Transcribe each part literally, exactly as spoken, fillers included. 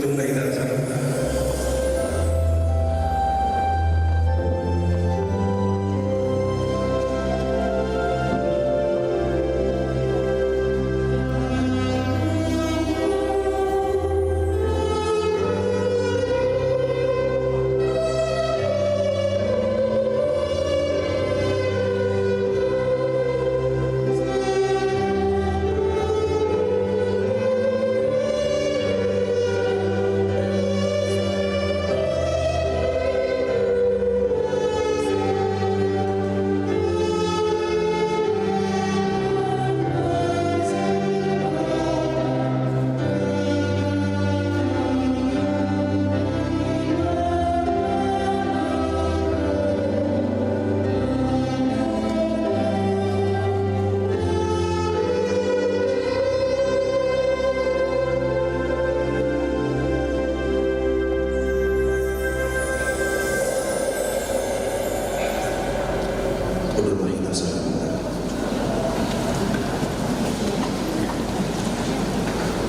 Huria ni Tuhanta.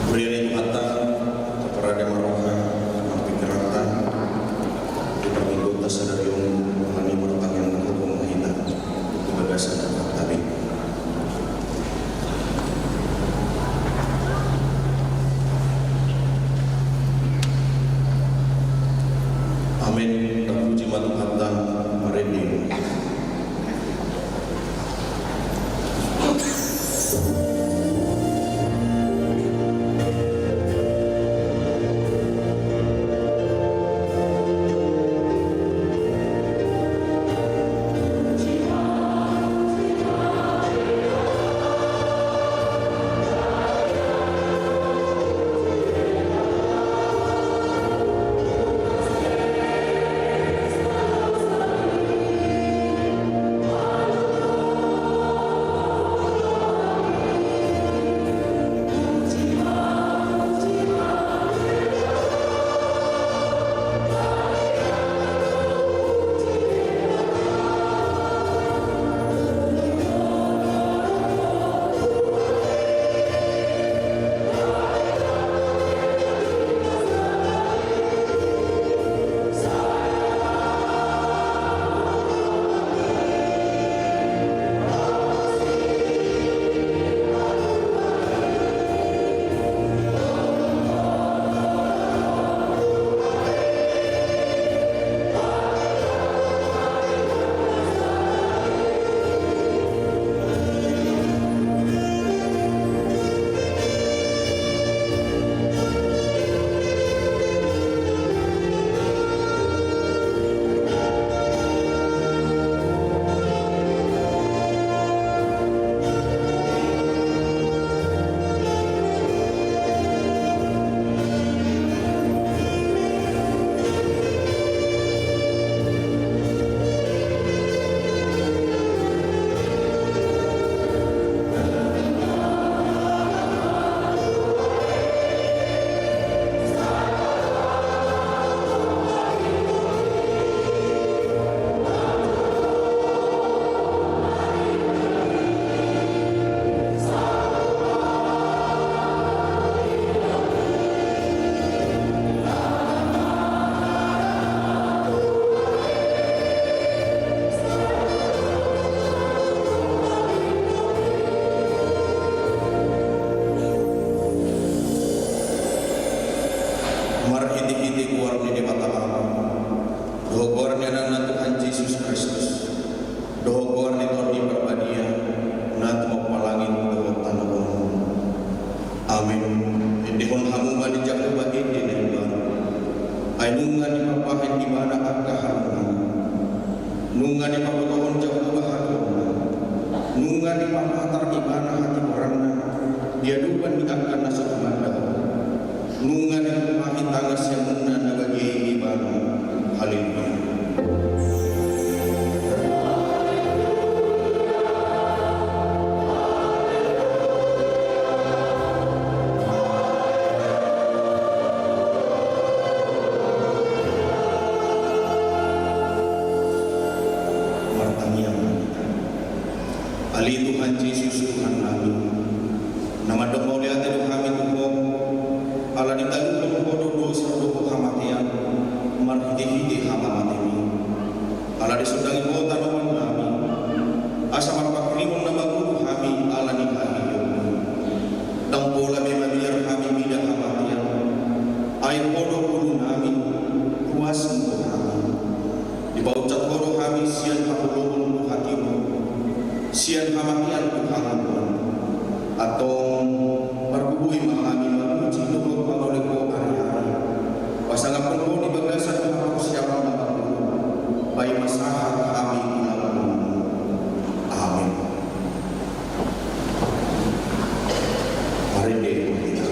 Huria ni Tuhanta, parade ma roha nang pingkiranta di parmingguonta sadari on, alani martangiang ma hita di bagasan Tuhanta be. Amen. Tapuji ma Tuhanta, marende. Marhitehite goar ni Debata Ama, dohot goar ni Anakna Tuhan Jesus Kristus, dohot goar ni Tondi Parbadia, na tumompa langit dohot tano on. Amen. Endehon hamu ma di Jahowa ende na imbaru. Ai nunga dipabahen ibana angka halumpang. Nunga dipabotohon Jahowa hatuaonna. Nunga dipapatar ibana hatigoranna di adopan ni angka na so tumanda. Nunga dilumobi tangan siamunna na badia i ibana. Haleluya. Martangiang ma hita. Ale Tuhan Jesus, Tuhannami, na mandok mauliate do hami tu Ho, ala ditaluhon Ho sondangi Ho tanoman nami, asa marpanghirimon na mangolu hami ala ni hahirimon. Ndang pola be mabiar hami mida hamatean, ai Ho do ngolu nami, ruas ni roha nami. Dipaunsat Ho do hami sian haholomon tu hatimon, sian hamatean tu haholomon. Antong, marbubuhi ma hami mamuji dohot mangolu Ho ari-ari. Pasangaphon Ho di bagasan haporseaon na mangolu, paima sahat hami tu lambungmu. Amin. Marende ma hita.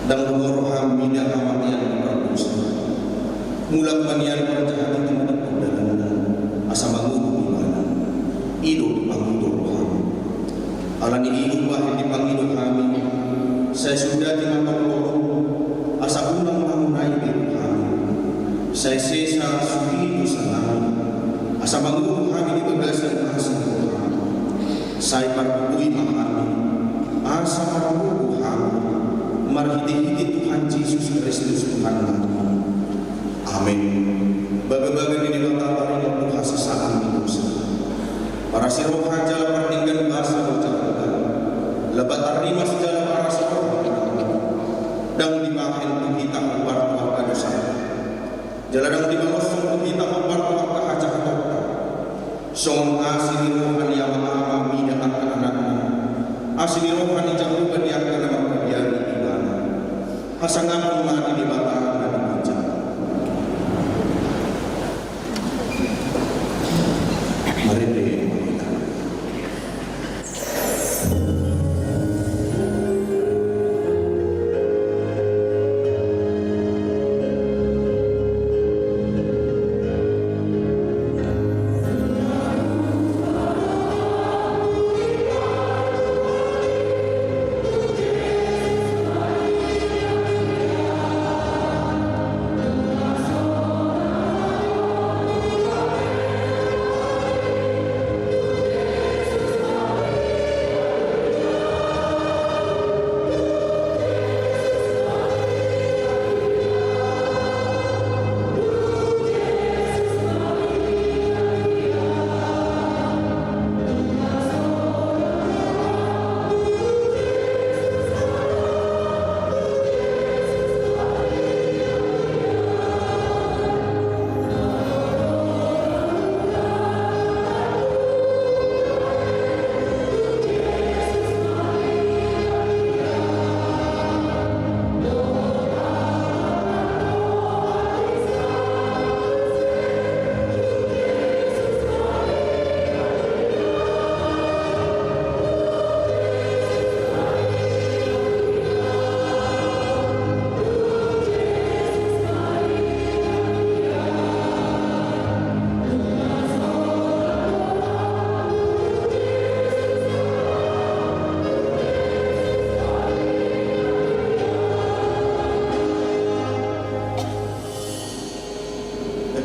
Ndang dohonon hami mida hamatean ni pardosa. Mulak ma nian parjahat i, tumundalhon dalanna, asa mangolu ibana. I do dipangido roham. Alani i umbahen dipangido hami, sai sudati ma tongtong, asa unang mangonai be hami. Sai sesa suhi dosanami, asa mangolu hami di bagasan asi ni roham. Sai pargogoi ma hami, asa margogo hami, marhitehite Tuhan Jesus Kristus Tuhannami. Amen. Bagabaga ni Debata taringot tu hasesaan ni dosa, parasi roha jala pardenggan basa do Jahowa. Lambat tarrimas jala paras roha, ndang dibahen tu hita hombar tu angka dosa, jala ndang dibaloshon tu hita hombar tu angka hajahatonta. Songon asi ni roha ni ama-ama mida angka anakna, asi ni roha ni Jahowa di angka na mangkabiari ibana. Hasangapon ma di Debata na di ginjang. Marende ma hita.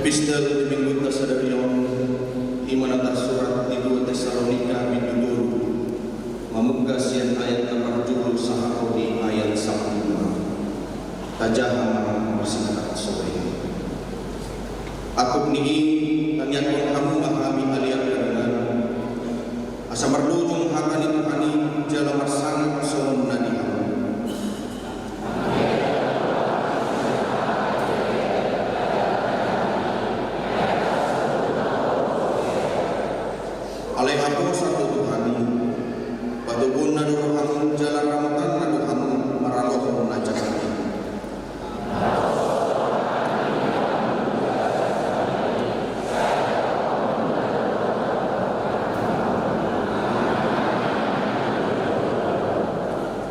Epistel di minggunta sadari on, i ma na tarsurat di dua Tesalonika bindu tolu, mamungka sian ayat na parjolo sahat tu ayat sampulu lima. Tajaha ma marsiajar songon i. Angkup ni i, tangiangkon hamu ma hami, ale angka dongan, asa marlojong hata ni Tuhan i jala marsangap songon na di hamu. Alai haposan do Tuhan i, patoguonna do rohamu jala ramotanna do hamu maralohon na jahat i.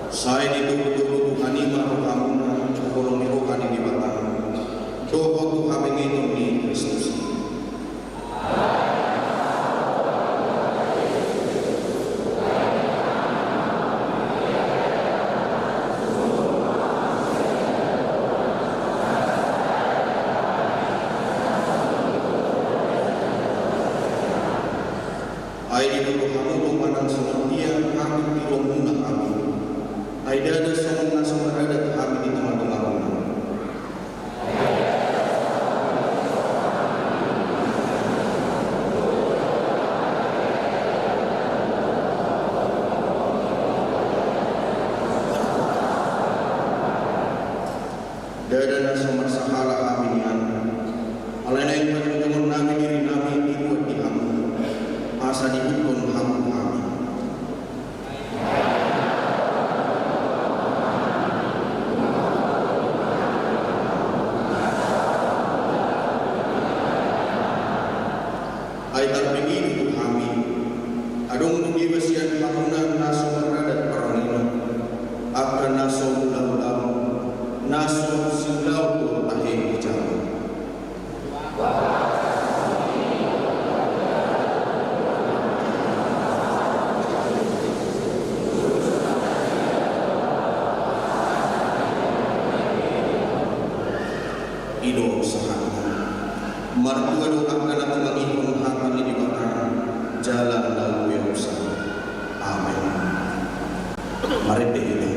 Sai ditogu-togu Tuhan i ma rohamuna tu holong ni roha ni Debata, dohot tu habengeton ni Kristus i. Ai diboto hamu do manang songon dia hatop tiruonmuna hami. Ai ndada songon na so maradat hami di tonga-tongamuna. Ndada na so marsahala hami nian, alai naeng pajongjongonnami dirinami dibuat di hamu, asa diihuthon hamu hami. Ai tarpingido do hami, adong do deba sian hamuna na so maradat parangeon, I do sahatna. Martua do angka na tumangihon hata ni Debata jala na umpeopsa. Amen. Marende hita.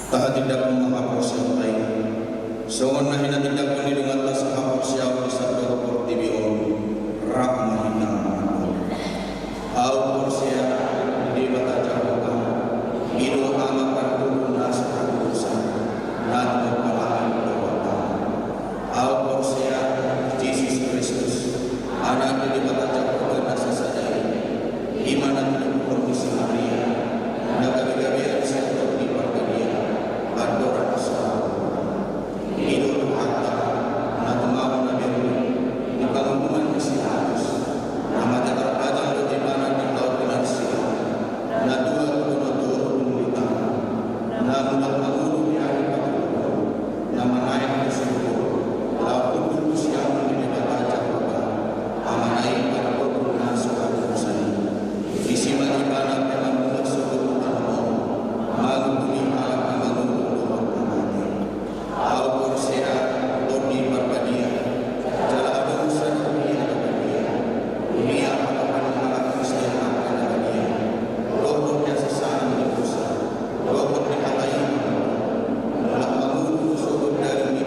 Tahatindangkon ma haporseaonta i songon na hinatindangkon ni donganta sahaporseaon di sandok portibi on. Rap ma hita mardoa. Ahu porsea di Debata Jahowa, i do Ama parguru na so hatutusan, na tumompa langit dohot tano. Ahu porsea Jesus Kristus, Anak ni Debata Jahowa na sasada i, i ma na tinoguhon ni si Maria, na gabegabean sian Tondi Parbadia, andorang so ro. I do Tuhanta, na tumaon na bereng di panguhuman ni si Pilatus, na mate tarpajal do ibana di hau pinarsilang, na tua tu bona toru dung di tano, na mulak mangolu di ari patoluhon, na manaek tu surgo, laho hundul tu siamun ni Debata Jahowa, Amana i parguru na so hatutusan i. Disi ma ibana pe mangula sogot tu tano on, manguhumi halak na mangolu dohot na mate. Ahu porsea Tondi Parbadia, jala adong sada Huria na badia, huria hatopan ni halak Kristen angka na badia, dohot hasasaran ni dosa, dohot di hata i, mulak mangolu tu sogot daging ni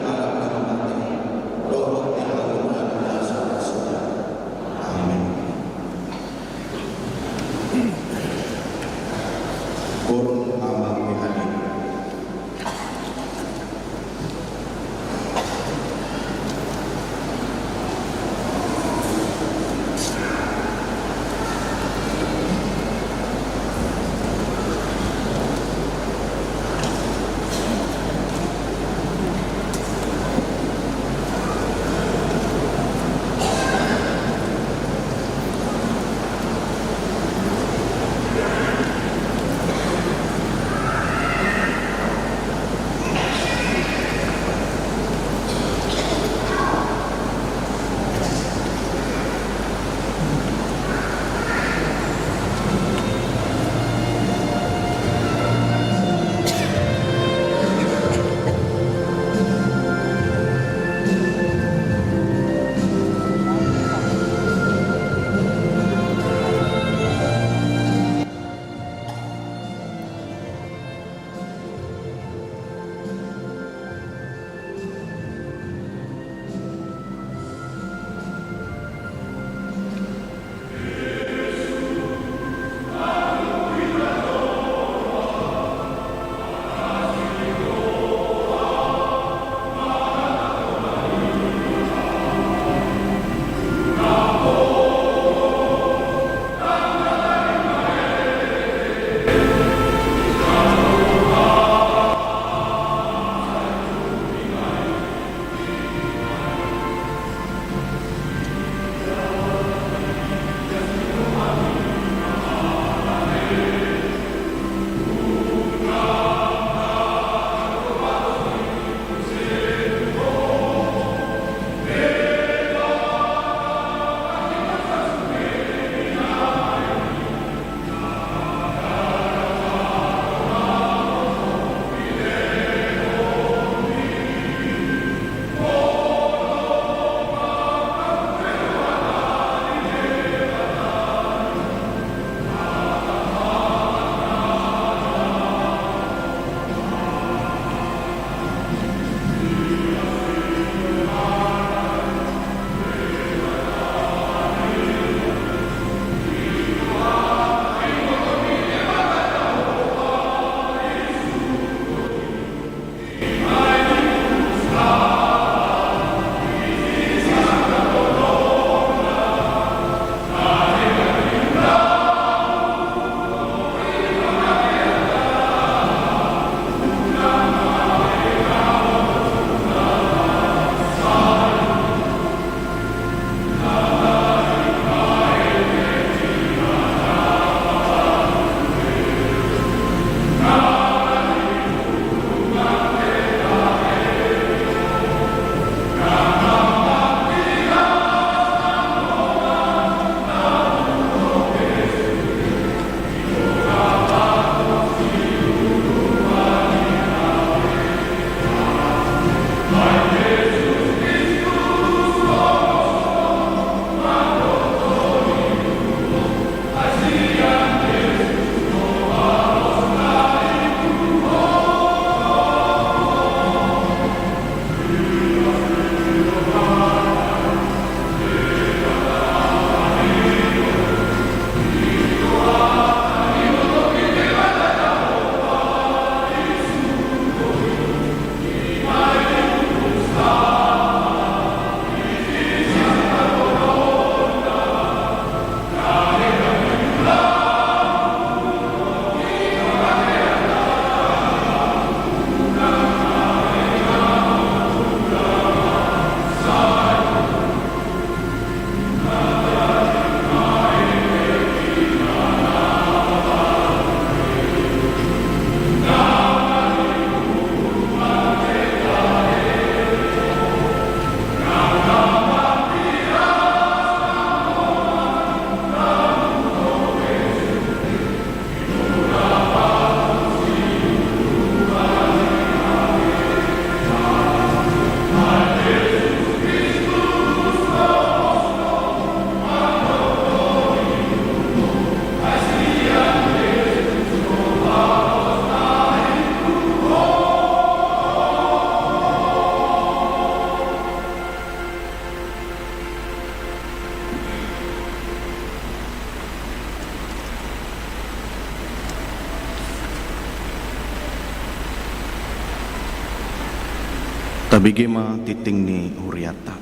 Tabege ma tingting ni hurianta.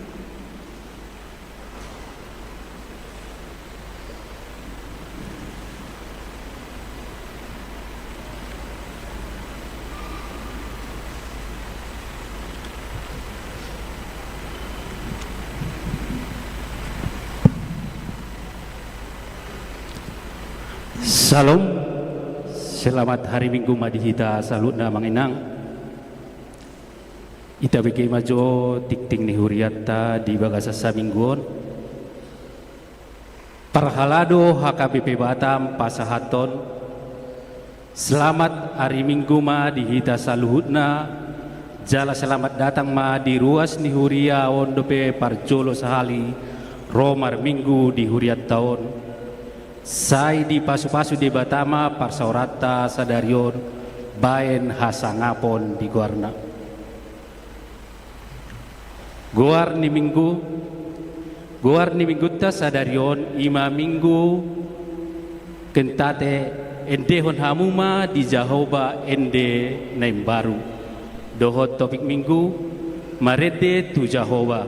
Syalom. Selamat hari Minggu ma di hita saluhutna, Amang Inang. Tabege ma jo tingting ni hurianta di bagasan saminggu on. Parhalado H K B P Batam pasahathon selamat hari Minggu ma di hita saluhutna, jala selamat datang ma di ruas ni huria on dope parjolo sahali ro marminggu di hurianta on. Sai dipasupasu Debata ma parsaoranta sadari on baen hasangapon di goarna. Goar ni minggu, goar ni minggunta sadari on i ma Minggu Kentate, endehon hamu ma di Jahowa ende na imbaru. Dohot topik minggu, marende tu Jahowa.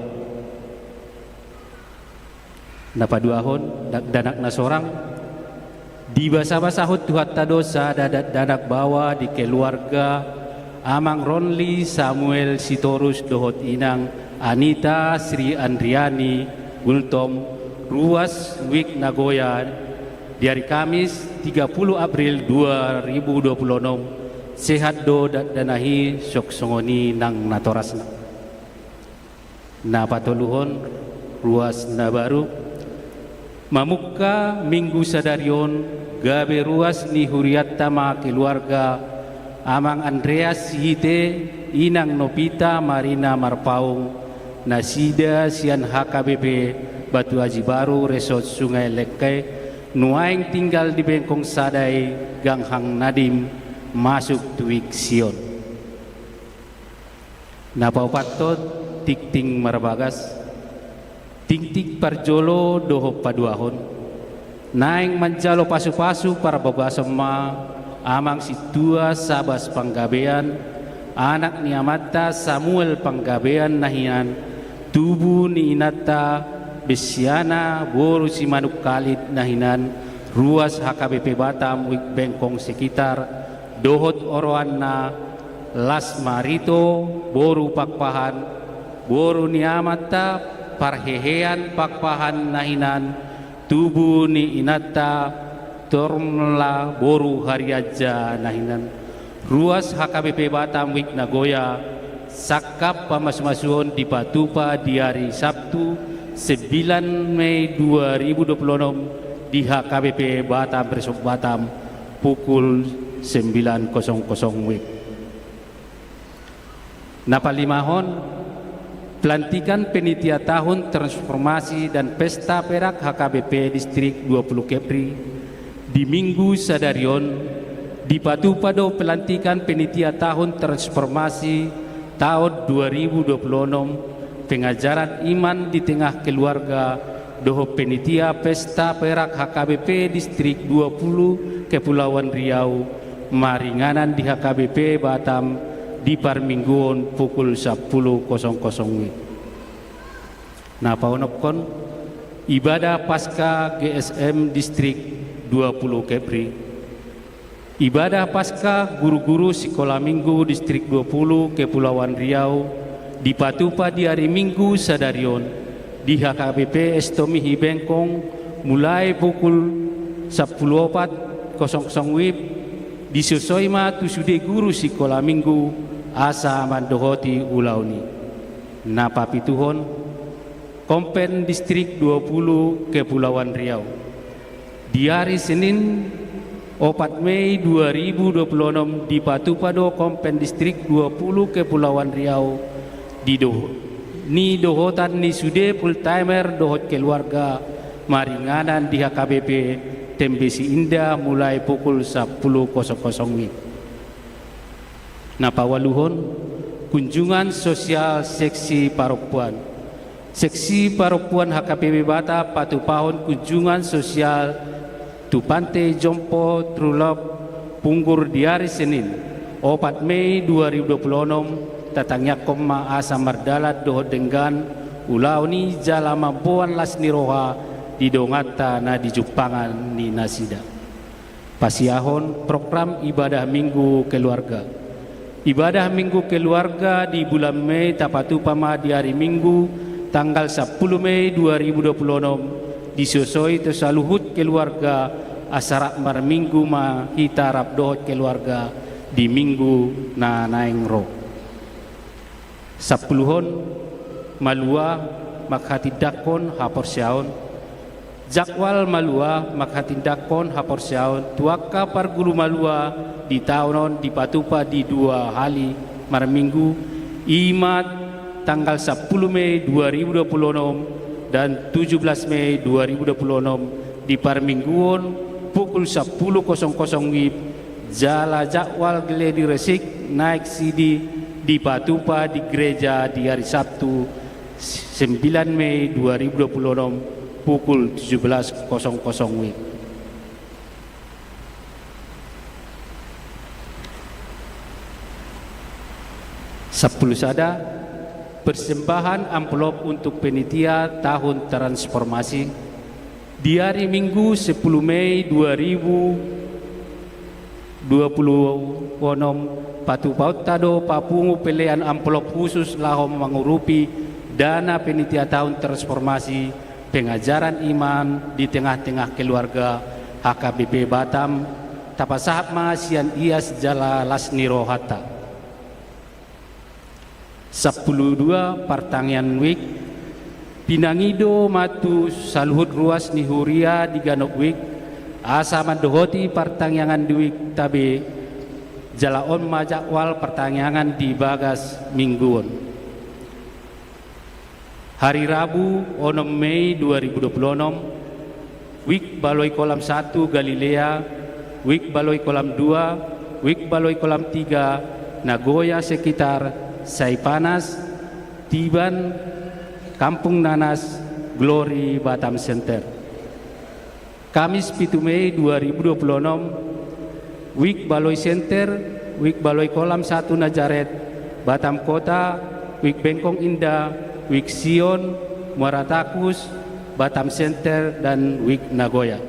Na paduahon, dakdanak na sorang. Dibasabasahon Tuhanta do sada dakdanak baoa di keluarga Amang Ronli Samuel Sitorus dohot Inang Anita Sri Andriani Gultom, ruas Wijk Nagoya, di hari Kamis tiga puluh April dua ribu dua puluh enam. Sehat do dakdanak i, songon i nang natorasna. Na patoluhon, ruas na baru. Mamungka Minggu sadari on, gabe ruas ni hurianta ma keluarga Amang Andreas Sihite, Inang Novita Marina Marpaung, nasida sian H K B P Batu Aji Baru, Resort Sungai Lengkai, nuaeng tinggal di Bengkong Sadai, Ganghang Nadim, masuk tu Wijk Sion. Na paopathon, tingting marbagas. Tingting parjolo dohot paduahon. Naeng manjalo pasupasu parbagason ma Amang Sintua Sabas Panggabean, anak ni amanta Samuel Panggabean na hinan, tubu ni inanta Bessiana boru Simanungkalit na hinan, ruas H K B P Batam Wijk Bengkong Sekitar, dohot oroanna Las Marito boru Pakpahan, boru ni amanta Parhehean Pakpahan na hinan, tubu ni inanta Tormla boru Harianja na hinan. Ruas H K B P Batam Wijk Nagoya, sangkap pamasumasuon dipatupa di hari Sabtu, sembilan Mei dua ribu dua puluh enam, di H K B P Batam Resort Batam, pukul sembilan kosong kosong W I B. Na palimahon, pelantikan penitia tahun transformasi dan pesta perak H K B P Distrik dua puluh Kepri. Di Minggu sadari on, dipatupa do pelantikan penitia tahun transformasi tahun dua ribu dua puluh enam, pengajaran iman di tengah keluarga, dohot penitia pesta perak H K B P Distrik dua puluh Kepulauan Riau, maringanan di H K B P Batam di parmingguon pukul sampulu kosong kosong W I B. Na paonomhon, ibadah Paskah G S M Distrik dua puluh Kepri. Ibadah Paskah guru-guru Sikola Minggu Distrik dua puluh Kepulauan Riau dipatupa di ari Minggu sadari on di H K B P Estomihi Bengkong, mulai pukul sampulu opat kosong kosong W I B, disosoi ma tu sude guru Sikola Minggu asa mandohoti ulaon i. Na papituhon, Konven Distrik dua puluh Kepulauan Riau. Di ari Senin, opat Mei dua ribu dua puluh enam, dipatupa do Konven Distrik dua puluh Kepulauan Riau, di do-, ni dohotan ni sude full timer dohot keluarga maringanan di H K B P Tembesi Indah mulai pukul sampulu kosong kosong W I B. Na paualuhon, kunjungan sosial seksi parompuan. Seksi parompuan H K B P Batam patupahon kunjungan sosial tu Pante Jompo True Love Punggur di ari Senin, opat Mei dua ribu dua puluh enam, tatangiangkon ma asa mardalan dohot denggan ulaon i jala mamboan las ni roha di donganta na di jumpangan ni nasida. Pasiahon program ibadah Minggu Keluarga. Ibadah Minggu Keluarga di bulan Mei tapatupa ma di ari Minggu tanggal sampulu Mei dua ribu dua puluh onom, disosoi tu saluhut keluarga asa rap marminggu ma hita rap dohot keluarga di minggu na naeng ro. Sampuluhon, malua manghatindanghon haporseaon. Jadwal malua manghatindanghon haporseaon tu angka parguru malua di taon on dipatupa di dua hali marminggu, i ma tanggal sampulu Mei dua ribu dua puluh onom dan tujuh belas Mei dua ribu dua puluh onom di parmingguon pukul sampulu kosong kosong WIB, jala jadwal gladi resik naek sidi dipatupa di gereja di ari Sabtu sembilan Mei dua ribu dua puluh onom pukul tujuh belas kosong kosong WIB. Sampulu sada, persembahan amplop untuk penitia tahun transformasi. Di ari Minggu sampulu Mei dua ribu dua puluh onom, patupaonta do papungu pelean amplop khusus laho mangurupi dana penitia tahun transformasi pengajaran iman di tengah-tengah keluarga H K B P Batam, tapasahat ma sian ias jala las ni rohanta. Sampulu dua, partangiangan WIB. Pinangido ma tu saluhut ruas ni huria di ganup WIB asa mandohoti partangiangan di WIB-ta be, jala on ma jadwal partangiangan di bagas minggu on. Hari Rabu, onom Mei dua ribu dua puluh onom, WIB Baloi Kolam satu Galilea, WIB Baloi Kolam dua, WIB Baloi Kolam tiga, Nagoya sekitar, Saipanas, Tiban, Kampung Nanas, Glory Batam Center. Kamis, pitu Mei dua ribu dua puluh onom, WIB Baloi Center, WIB Baloi Kolam satu Nazaret, Batam Kota, WIB Bengkong Indah, WIB Sion, Muara Takus, Batam Center, dan WIB Nagoya.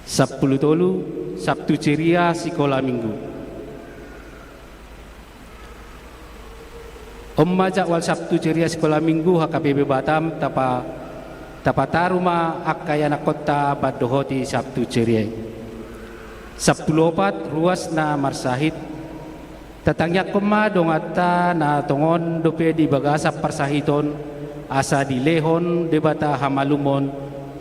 Sampulu tolu, Sabtu Ceria Sikola Minggu. On ma jadwal Sabtu Ceria Sikola Minggu H K B P Batam, tapa, tapataru ma angka ianakhonta mandohoti Sabtu Ceria i. Sampulu opat, ruas na marsahit. Tatangiangkon ma donganta na tongon dope di bagasan parsahiton, asa dilehon Debata hamalumon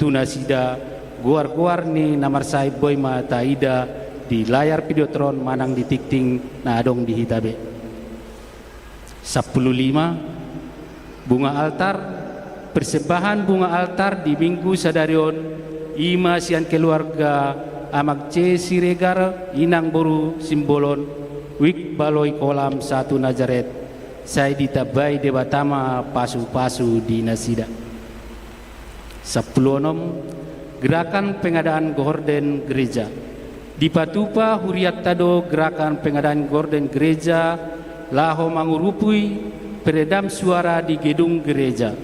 tu nasida goar-goar ni na marsahit boi ma taida di layar Videotron manang di tingting na adong di hita be. Sampulu lima, bunga altar, persembahan bunga altar di Minggu sadari on, i ma sian keluarga Amang C Siregar, Inang boru Simbolon, WIB Baloi Kolam satu Nazaret, sai ditambai Debata ma pasu-pasu di nasida. Sampulu onom, gerakan pengadaan gorden gereja. Dipatupa hurianta do gerakan pengadaan gorden gereja laho mangurupi peredam suara di gedung gereja.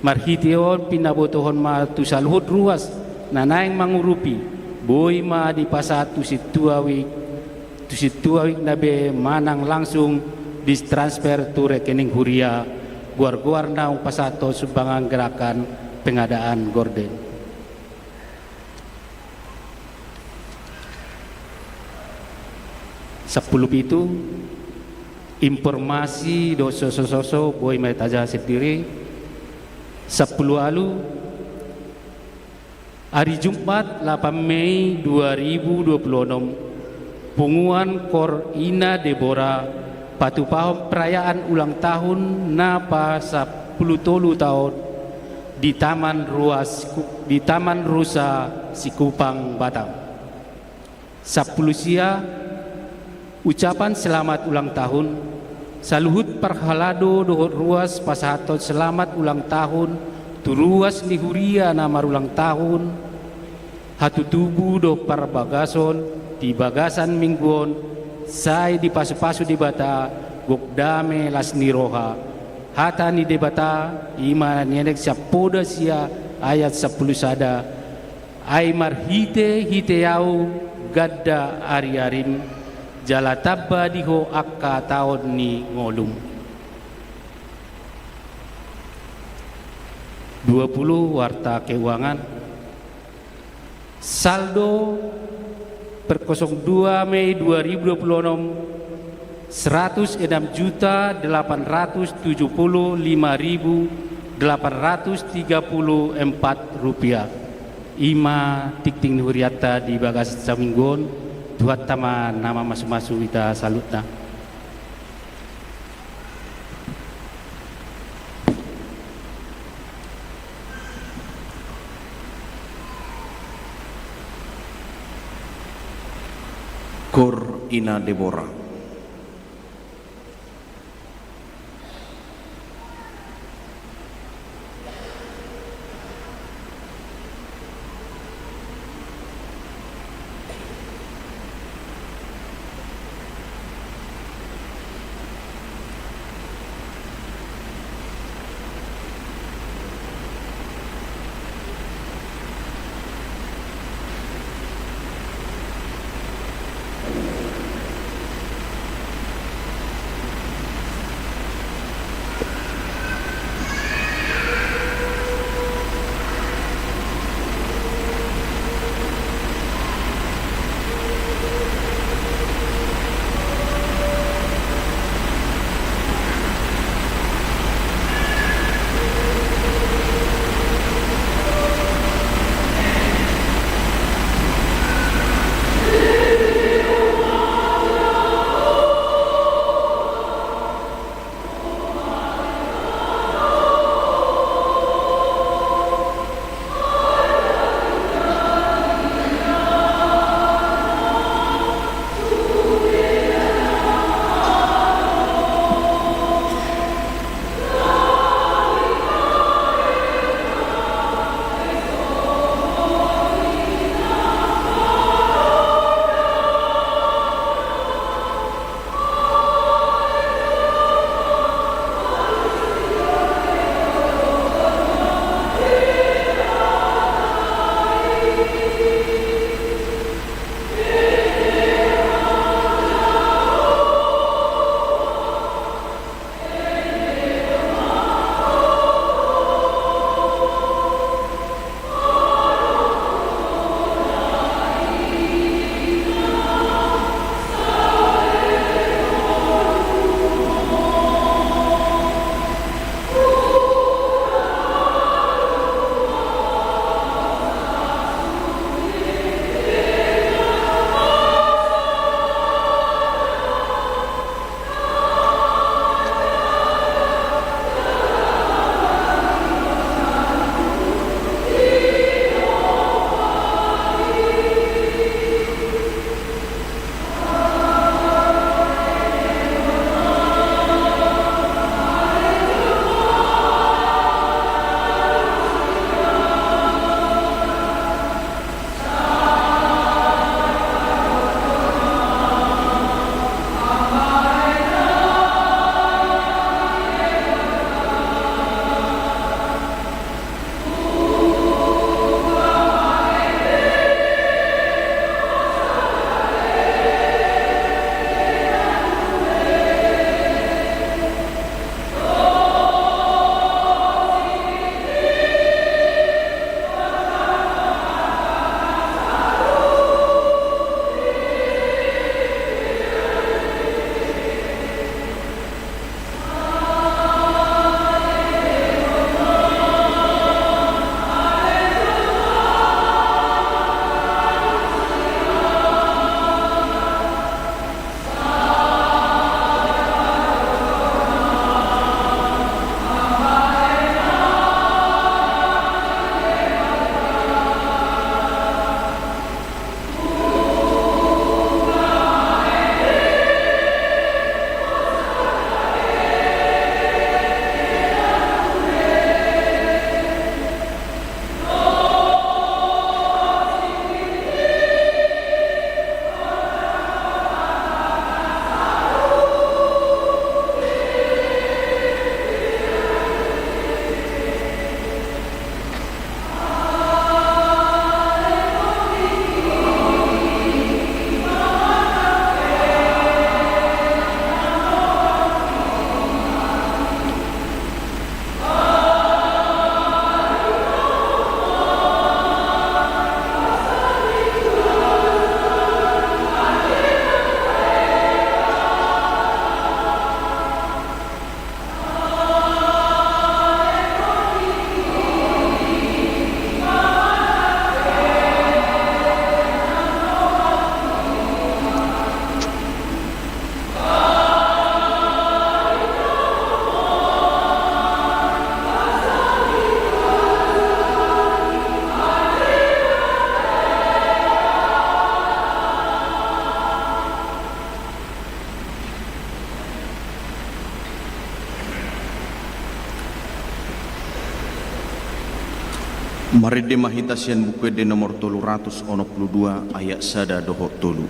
Marhite on pinabotohon ma tu saluhut ruas na naeng mangurupi, boi ma dipasahat tu sintua WIB, tu sintua WIB na be manang langsung ditransfer tu rekening huria, goar-goar naung pasahathon sumbangan gerakan pengadaan gorden. Sampulu pitu, informasi dohot soso-soso boi ma tajaha sendiri. Sampulu ualu, ari Jumat, lapan Mei dua ribu dua puluh onom, punguan Kor Ina Debora patupahon perayaan ulang tahun na pasampulu tolu taon di Taman Ruas, di Taman Rusa Sikupang, Batam. Sampulu sia, ucapan selamat ulang tahun. Saluhut parhalado dohot ruas pasahathon selamat ulang tahun tu ruas ni huria na marulang tahun, hatutubu dohot parbagason di bagasan minggu on, Sai dipasupasu Debata, gok dame las ni roha. Hata ni Debata, i ma na nianek sian Poda sia ayat sampulu sada, ai marhitehite ahu ganda ariarim, jala tamba di ho angka taon ni ngolum. Dua puluh, warta keuangan. Saldo per kosong dua Mei dua ribu dua puluh enam, seratus enam juta delapan ratus tujuh puluh lima ribu delapan ratus tiga puluh empat rupiah. I ma tingting ni hurianta di bagasan saminggu on. Tuhanta ma na mamasumasu hita saluhutna. Koor ina Debora. Marende ma hita sian Buku Ende nomor tolu ratus onom pulu dua, ayat sada dohot tolu.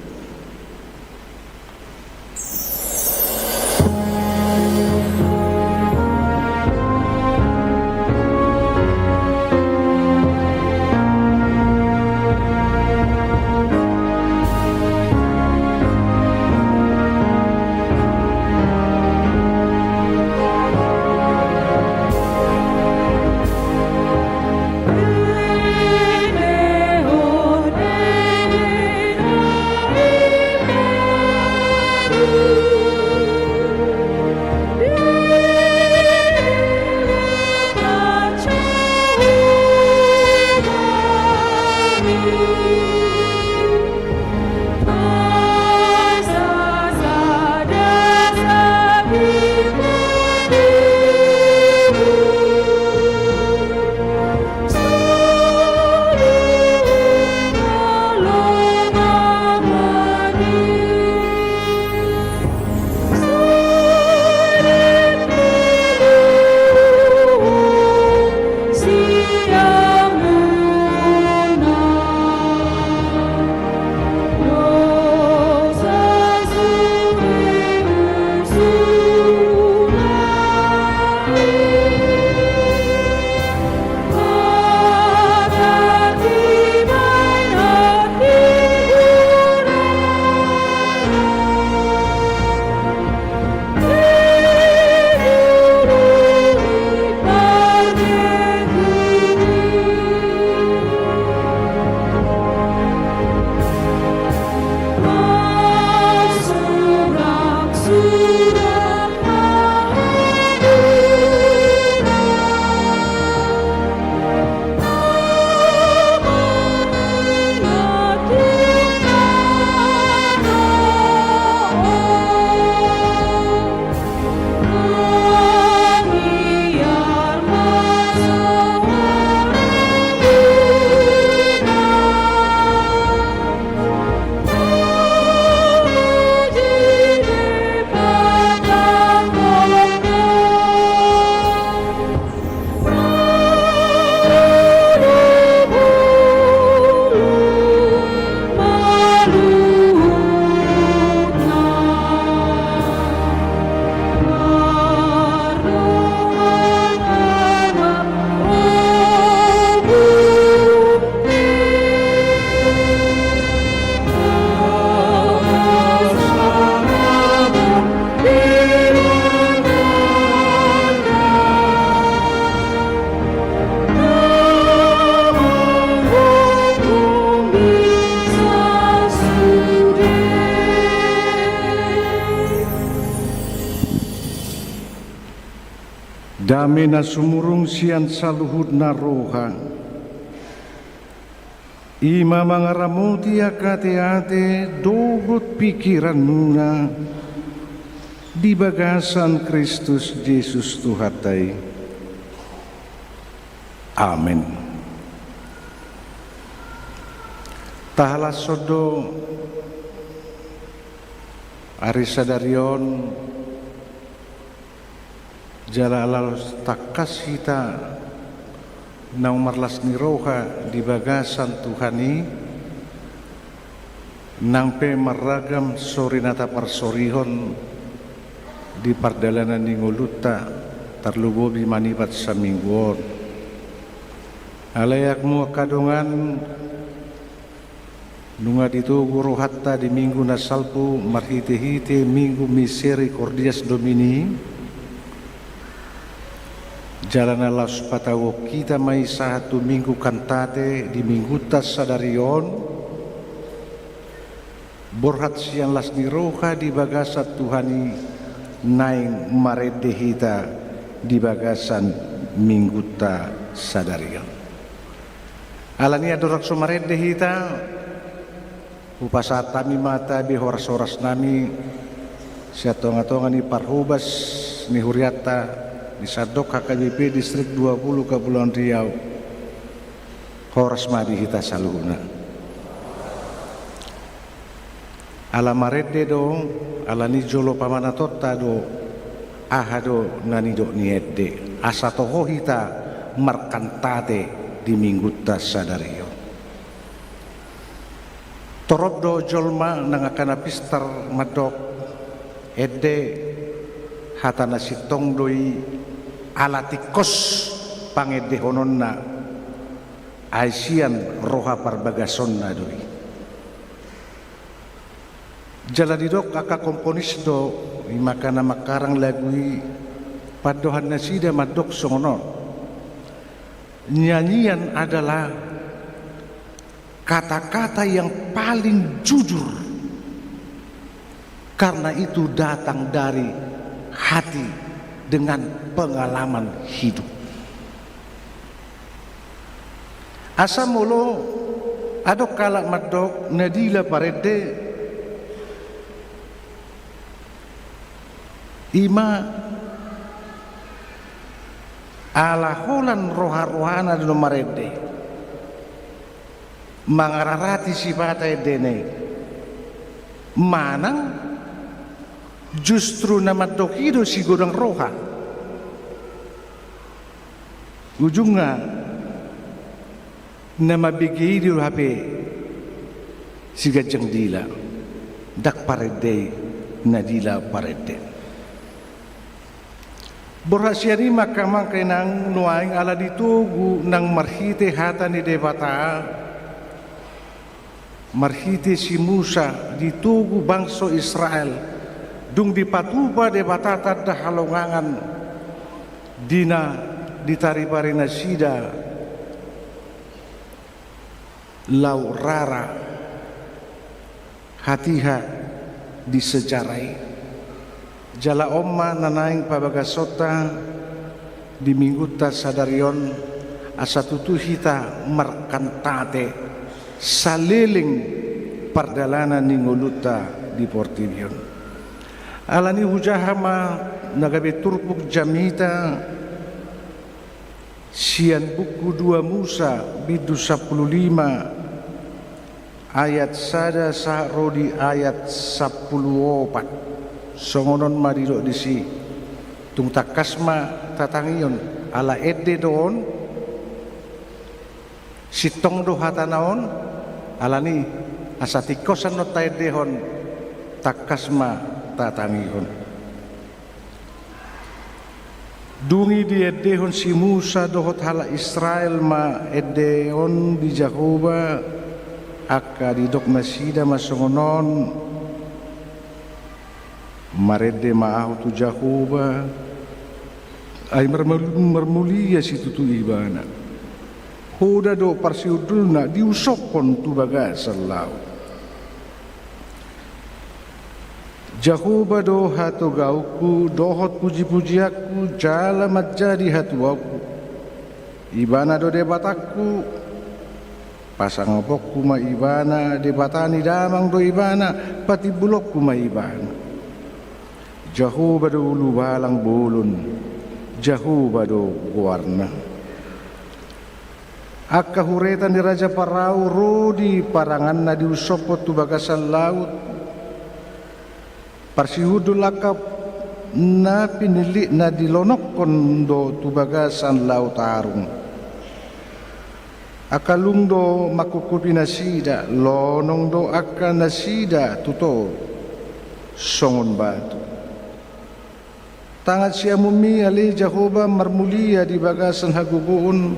Dame na sumurung sian saluhutna roha, i ma mangaramoti angka ateate dohot pingkiranmuna di bagasan Kristus Jesus Tuhanta i. Amen. Tahalashon do ari sadari on, jala laos tangkas hita naung marlas ni roha di bagasan Tuhan i, nang pe marragam sori na taparsorihon di pardalanan ni ngolunta, tarlumobi manipat saminggu on. Alai hamu angka dongan, nunga ditogu rohanta di Minggu na salpu marhitehite Minggu Misericordias Domini, jala na laos patauhon hita ma i sahat tu Minggu Kantate di Minggunta sadari on, borhat sian las ni roha di bagasan Tuhan i naeng marende hita di bagasan Minggunta sadari on. Alani i andorang so marende hita, hupasahat hami ma tabe horas-horasnami sian tonga-tonga ni parhobas ni hurianta di sandok H K B P Distrik dua puluh Kepulauan Riau. Horas ma di hita saluhutna. Ala marende do, alani jolo pamanatonta do aha do na nidok ni ende, asa toho hita markantate di Minggunta sadari on. Torop do jolma nang angka na pistar mandok, ende hata na sintong do i, ala tingkos pangendehononna, ai sian roha parbagasonna do i. Jala didok angka komponis do, ima angka na mangkarang lagu i, pandohan nasida mandok songon on. Nyanyian adalah kata-kata yang paling jujur, karena itu datang dari hati dengan pengalaman hidup. Asa molo adong halak mandok nadila parende, ima ala holan roha-rohana do marende, mangararati sipata endena i. Manang justru na mandok i do sigodang roha. Ujungna na mambege i do hape siganjang dila, ndang parende i nadila parende. Borhat sian i ma angka amang, angka inang, nuaeng ala ditogu nang marhite hata ni Debata, marhite si Musa ditogu bangso Israel, dung dipatupa Debata tanda halongangan di na ditaripari nasida Laut Rara, hatiha di sejarah i. Jala on ma na naeng pabagasonta di Minggunta sadari on, asa tutu hita markantate saleleng pardalanan ni ngolunta di portibi on. Alani i hujaha ma na gabe turpuk jamita sian buku dua Musa bindu sampulu lima ayat sada sahat ro di ayat sampulu opat. Songon on ma didok disi. Tung tangkas ma tatangihon, ala ende do on, sintong do hatana on, alani asa tingkos annon taendehon, tangkas ma tatangihon. Dung i diendehon si Musa dohot halak Israel ma ende on di Jahowa, angka didok nasida ma songon on: Marende ma ahu tu Jahowa, ai marmul-, marmulia situtu Ibana. Hoda do parsihundulna diusophon tu bagasan laut. Jahowa do hatogaonku dohot pujipujianku jala manjadi hatuaonku. Ibana do Debatangku, pasangaponku ma Ibana, Debata ni damang do Ibana, patimbulonku ma Ibana. Jahowa do ulubalang bolon, Jahowa do goarna. Angka hureta ni raja Parao ro di paranganna diusophon tu bagasan laut. Parsihundul angka na pinillitna dilonongkon do tu bagasan Laut Arung. Angka lung do mangkupkupi nasida, lonong do angka nasida tu toru songon batu. Tangan siamunmi ale Jahowa marmulia di bagasan hagogoon,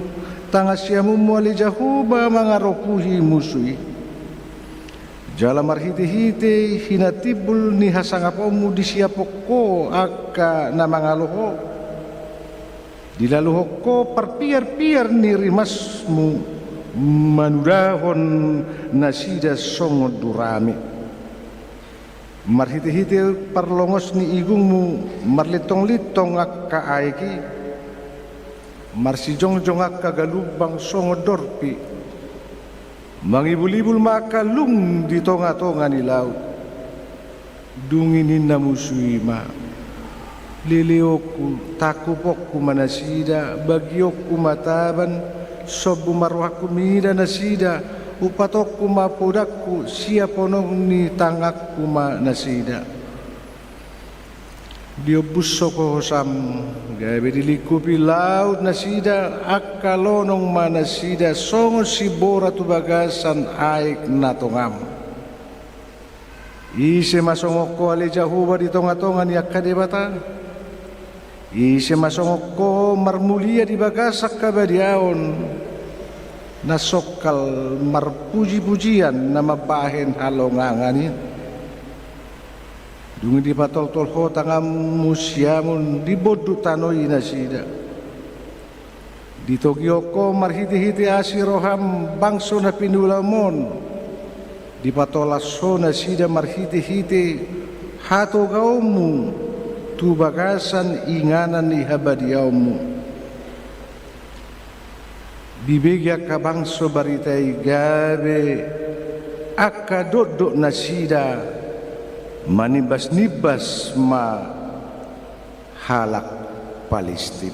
tangan siamunmu ale Jahowa mangaropuhi musu i. Jala marhitehite hinatimbul ni hasangaponmu disiaphon ho angka na mangalo ho. Dilaluhon ho parpiarpiar ni rimasmu manudahon nasida songon durame. Marhitehite parlongos ni igungmu marlintonglintong angka aek i, marsijongjong angka galumbang songon dorpi. Mangibulibul ma angka lung di tongatonga ni laut. Dung i ninna musu i ma: Leleonku, tangkuponku ma nasida, bagionku ma taban, sombu ma rohangku mida nasida, umpatonku ma podangku siap honong ni tanganku ma nasida. Diombushon ho hosam, gabe dilingkupi laut nasida, angka lonong ma nasida songon simbora tu bagasan aek na tongam. Ise ma songon ho ale Jahowa di tonga-tonga ni angka debata? Ise ma songon ho marmulia di bagasan habadiaon, na songkal marpuji-pujian na mambahen halongangan i? Dung i dipatoltol ho tanganmu siamun, dibondut tano i nasida. Ditogihon ho marhite-hite asi roham bangso na piniulamu on. Dipatolas ho nasida marhite-hite hatogaonmu tu bagasan inganan ni habadiaonmu. Dibege angka bangso barita i, gabe angka dokdok nasida manimbas-nimbas ma halak Palistim.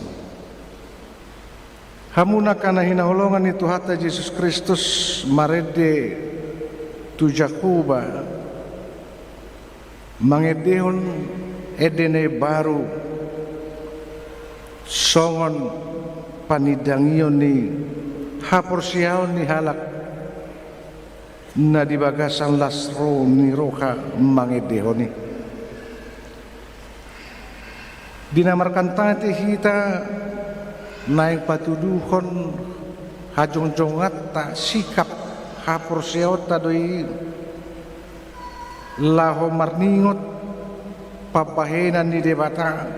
Hamu angka na hinaholongan ni Tuhanta Jesus Kristus, marende tu Jahowa, mangendehon ende na imbaru songon panindangion ni haporseaon ni halak na di bagasan las ro ni roha mangendehon i. Di na markantate hita, naeng patuduhon hajongjonganta, sikap haporseaonta do i, laho marningot pambahenan ni Debata,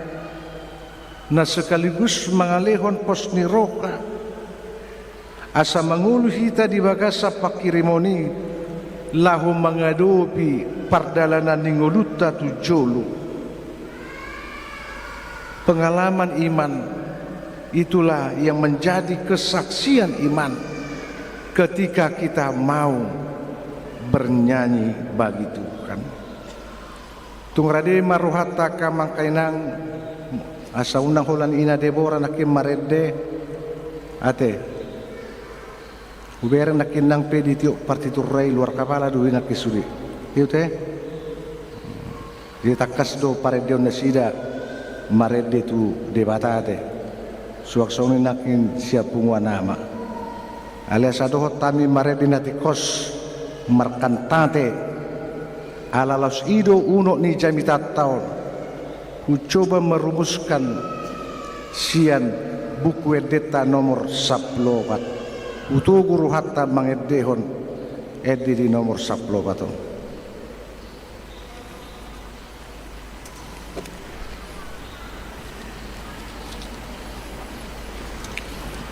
na sekaligus mangalehon pos ni roha, asa mangolu hita di bagasan panghirimon i, laho mangadopi pardalanan ni ngolunta tu jolo. Pengalaman iman, itulah yang menjadi kesaksian iman ketika kita mau bernyanyi bagi Tuhan. Tung rade ma rohanta angka amang inang, asa unang holan ina Debora nangkin marende, ate. Hubereng nangkin nang pe ditiop partitur i, luar kapala do i nangkin sude. Tiop te? Jadi tangkas do parendeon nasida marende tu Debata, ate. Suang songon i nangkin sian punguan ama. Alai asa dohot hami marende na tingkos markantate, ala laos i do unok ni jamitanta on. Hucoba marumuskan sian Buku Endenta nomor sampulu opat. Hutogu rohanta mangendehon ende di nomor sampulu opat on.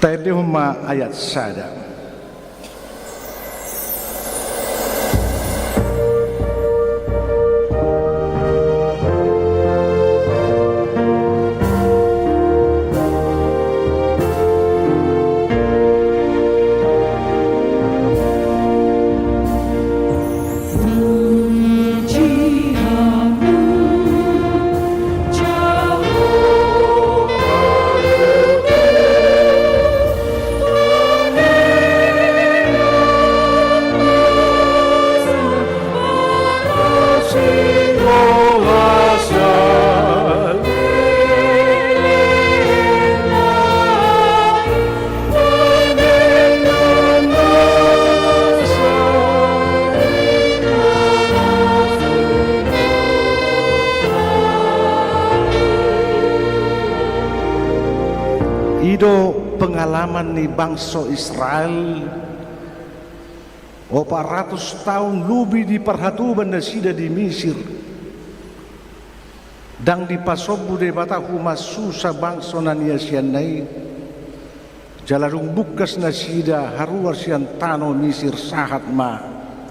Taendehon ma ayat sada. I do pengalaman ni bangso Israel, opat ratus taon lobi diparhatoban nasida di Misir. Ndang dipasombu Debata humasusa bangso na niasianna i. Jala dung bungkas nasida haruar sian tano Misir, sahat ma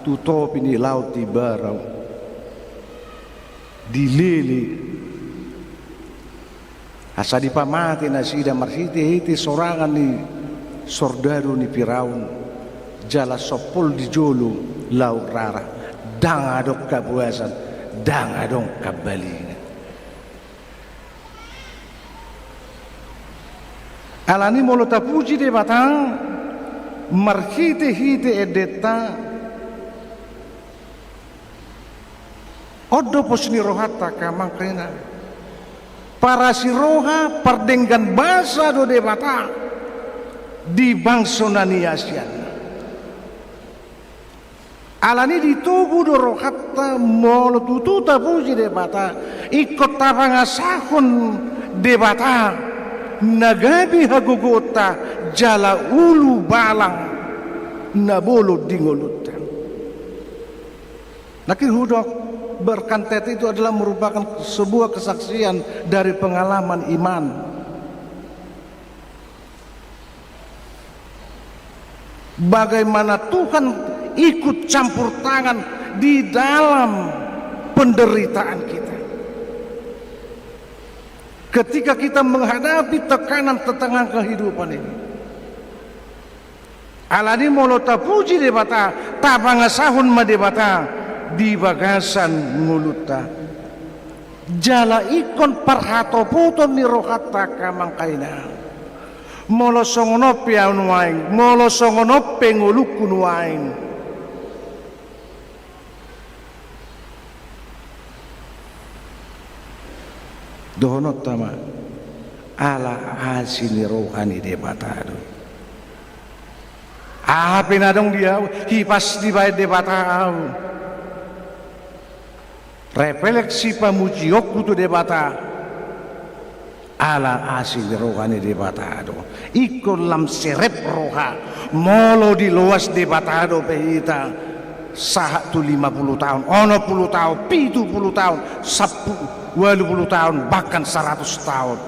tu topi ni Laut Tibar on. Dilele. Asa dipamate nasida marhite-hite sorangan ni sordadu ni Firaun, jala sompol di jolo Laut Rara. Ndang adong habuasan, ndang adong hambalingan. Alani molo tapuji Debata marhite-hite endenta, on do pos ni rohanta, angka amang inang. Parasi roha, pardenggan basa do Debata di bangso na niasianna. Alani i ditogu do rohanta molo tutu tapuji Debata, ingkon tapangasahon Debata na gabe hagogoonta jala ulubalang na bolon di ngolunta. Nangkin hudok, berkat itu adalah merupakan sebuah kesaksian dari pengalaman iman. Bagaimana Tuhan ikut campur tangan di dalam penderitaan kita. Ketika kita menghadapi tekanan-tantangan kehidupan ini. Alani i molo tapuji Debata, tapangasahon ma Debata di bagasan ngolunta. Jala ingkon parhatopoton ni rohanta angka amang inang. Molo songon on pe ahu nuaeng, molo songon on pe ngolungku nuaeng. Dohononta ma, ala asi ni roha ni Debata do. Aha pe na adong di ahu, hipas dibahen Debata ahu. Refleksi pamujionku tu Debata. Ala asi ni roha ni Debata do. Ingkon lam serep roha. Molo diloas Debata dope hita, sahat tu lima puluh taon, onom puluh taon, pitu puluh taon, sampulu, ualu puluh taon, bahkan saratus taon.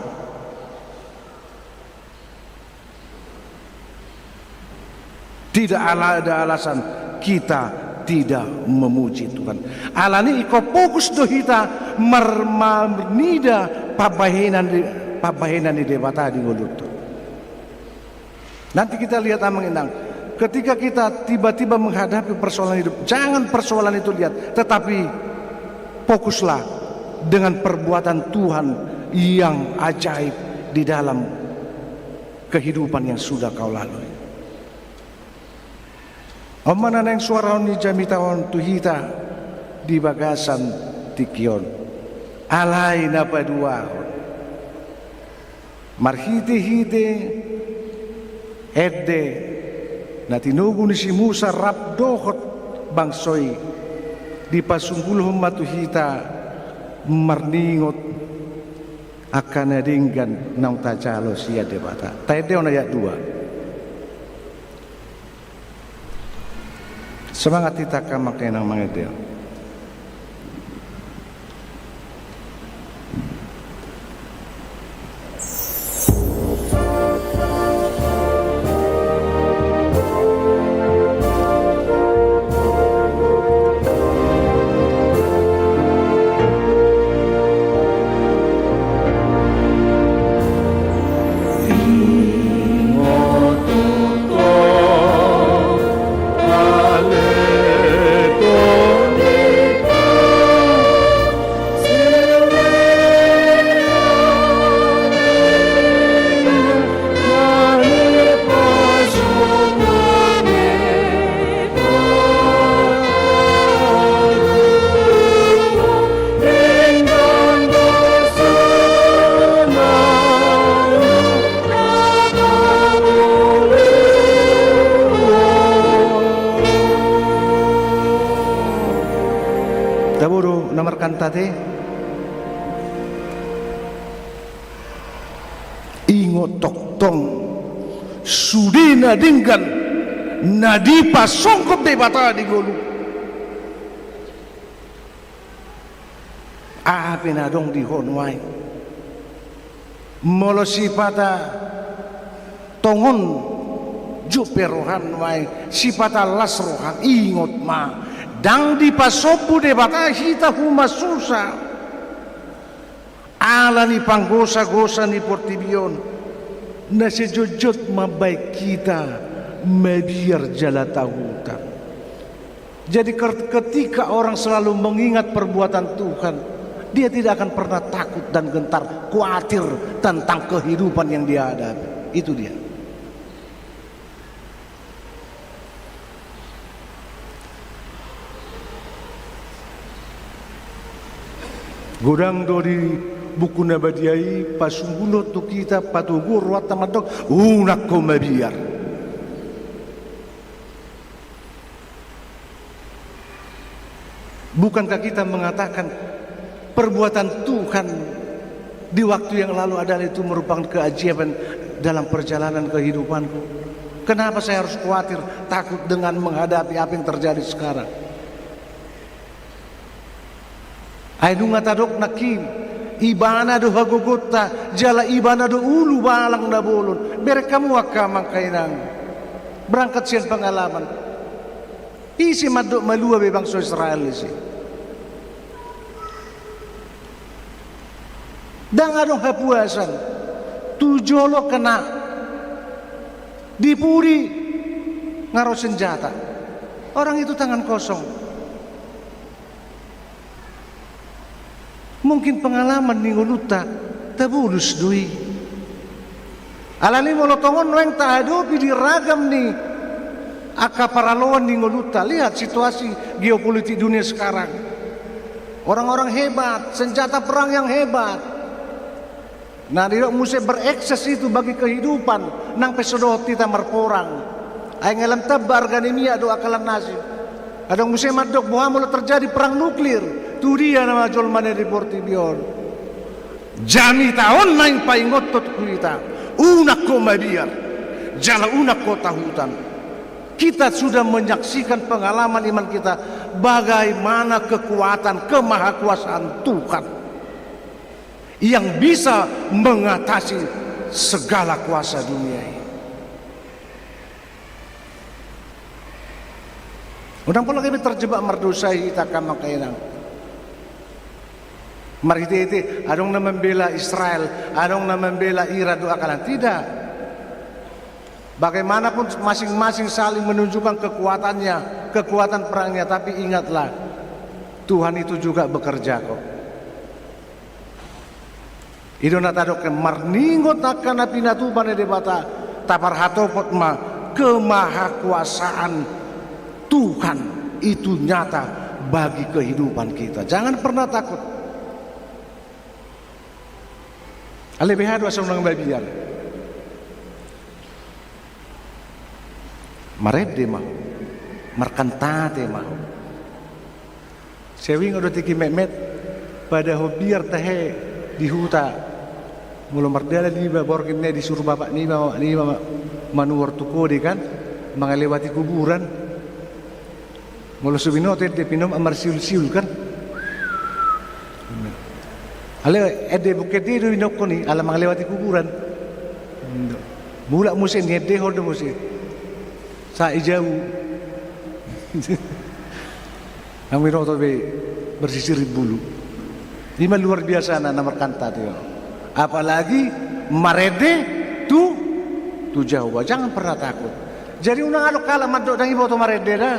Tidak ala-, ada alasan kita tidak memuji Tuhan. Alani i ingkon fokus do hita mar-, marnida pambahenan di, pambahenan ni Debata di ngolunta. Nanti kita lihat, amang inang, ketika kita tiba-tiba menghadapi persoalan hidup, jangan persoalan itu lihat, tetapi fokuslah dengan perbuatan Tuhan yang ajaib di dalam kehidupan yang sudah kau lalui. On ma na naeng suarahon ni jamita on tu hita di bagasan tingki on. Alai na paduahon, marhitehite ende na tinogu ni si Musa rap dohot bangso i, dipasunggulhon ma tu hita marningot angka na denggan naung tajalo sian Debata. Taendehon ayat dua. Semangat hita angka amang inang mangendehon. Tabo do na markantate. Ingot tongtong sude na denggan na dipasongkop Debata di ngolu. Aha pe na adong di ho nuaeng. Molo sipata tongon jut pe roham nuaeng, sipata las roham, ingot ma, ndang dipasombu Debata hita humasusa. Ala ni panggosa-gosa ni portibi on, na sai jotjot mambahen hita mabiar jala tahutan. Jadi, ker-, ketika orang selalu mengingat perbuatan Tuhan, dia tidak akan pernah takut dan gentar, khawatir tentang kehidupan yang dia hadapi. Itu dia. Godang do di Buku na badia i pasungguhon tu hita, patogu rohanta mandok, unang ho mabiar. Bukankah kita mengatakan perbuatan Tuhan di waktu yang lalu adalah itu merupakan keajaiban dalam perjalanan kehidupanku? Kenapa saya harus khawatir, takut dengan menghadapi apa yang terjadi sekarang? Ai nunga tadok nangkin, Ibana do hagogoonta, jala Ibana do ulubalang na bolon. Bereng hamu angka amang inang, berangkat sian pengalaman. Ise mandok malua be bangso Israel ise? Ndang adong hapuasan. Tu jolo kena, di pudi nga ro senjata. Orang itu tangan kosong. Mungkin pengalaman ni ngolunta tabolus do i. Alani molo tongon nuaeng tahadopi di ragam ni angka paraloan ni ngolunta, lihat situasi geopolitik dunia sekarang. Orang-orang hebat, senjata perang yang hebat. Nah, didok muse berekses itu bagi kehidupan, nang pe so dohot hita marporang. Ai nga lam tamba arga ni miak dohot angka lan nasi. Adong muse mandok, boha molo terjadi perang nuklir, tu dia nama jolma na di portibi on? Jamita on naeng paingothon tu hita, unang ho mabiar, jala unang ho tahutan. Kita sudah menyaksikan pengalaman iman kita, bagaimana kekuatan kemahakuasaan Tuhan yang bisa mengatasi segala kuasa dunia ini. Unang pola gabe terjebak mardosa hita angka amang inang. Marhite-hite, adong na membela Israel, adong na membela Iran dohot angka lan. Tidak. Bagaimanapun masing-masing saling menunjukkan kekuatannya, kekuatan perangnya, tapi ingatlah, Tuhan itu juga bekerja kok. I do na tadok, marningot angka na pinatupa ni Debata, taparhatopot ma kemahakuasaan Tuhan itu nyata bagi kehidupan kita. Jangan pernah takut. Alai beha do asa unang mabiar? Marende ma ho, markantate ma ho. Sai huingot do tingki metmet, pada hombiar tahe di huta. Molo mardalan iba borngin na i, disuru bapak niba, mamak niba ma-, manuhor tu kode kan, mangalewati kuburan. Molo so binoto ende, pinoma marsiul-siul kan. Alai ende bungkende do binoto i, ala mangalewati kuburan. Mulak muse, niendehon do muse. Sai jau. Nang binoto be bersisir bulu. Ima luar biasa na, na markantate on. Apalagi marende tu, tu Jahowa. Jangan pernah takut. Jadi unang adong halak mandok ndang diboto marende da.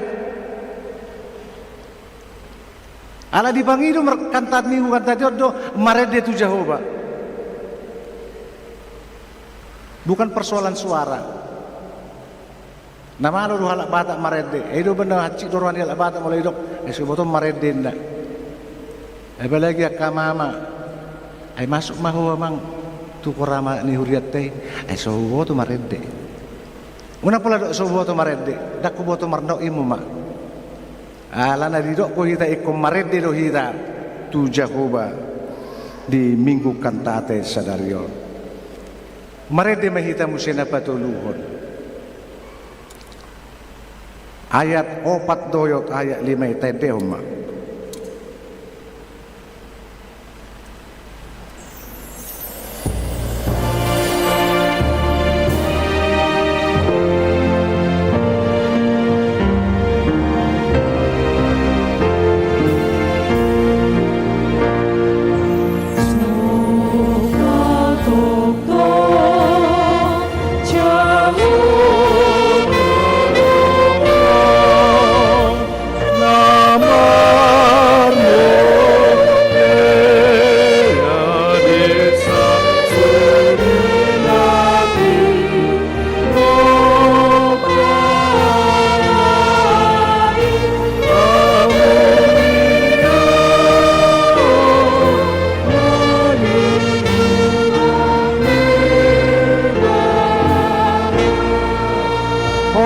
Ala dipangido markantat ni, markantate on do marende tu Jahowa. Bukan persoalan suara. Na malo do halak Batak marende. I do umbahen na hansit do roha ni halak Batak molo didok, ai so huboto marende inna. Apalagi angka mama. Ai masuk ma ho amang tu korama ni hurianta i. Ai so huboto marende. Unang pola dok so huboto marende. Ndang huboto marnaung, ima ma. Alana didok do hita ingkon marende do hita tu Jahowa di Minggu Kantate sadari on. Marende ma hita muse na patoluhon. Ayat opat dohot ayat lima i taendehon ma.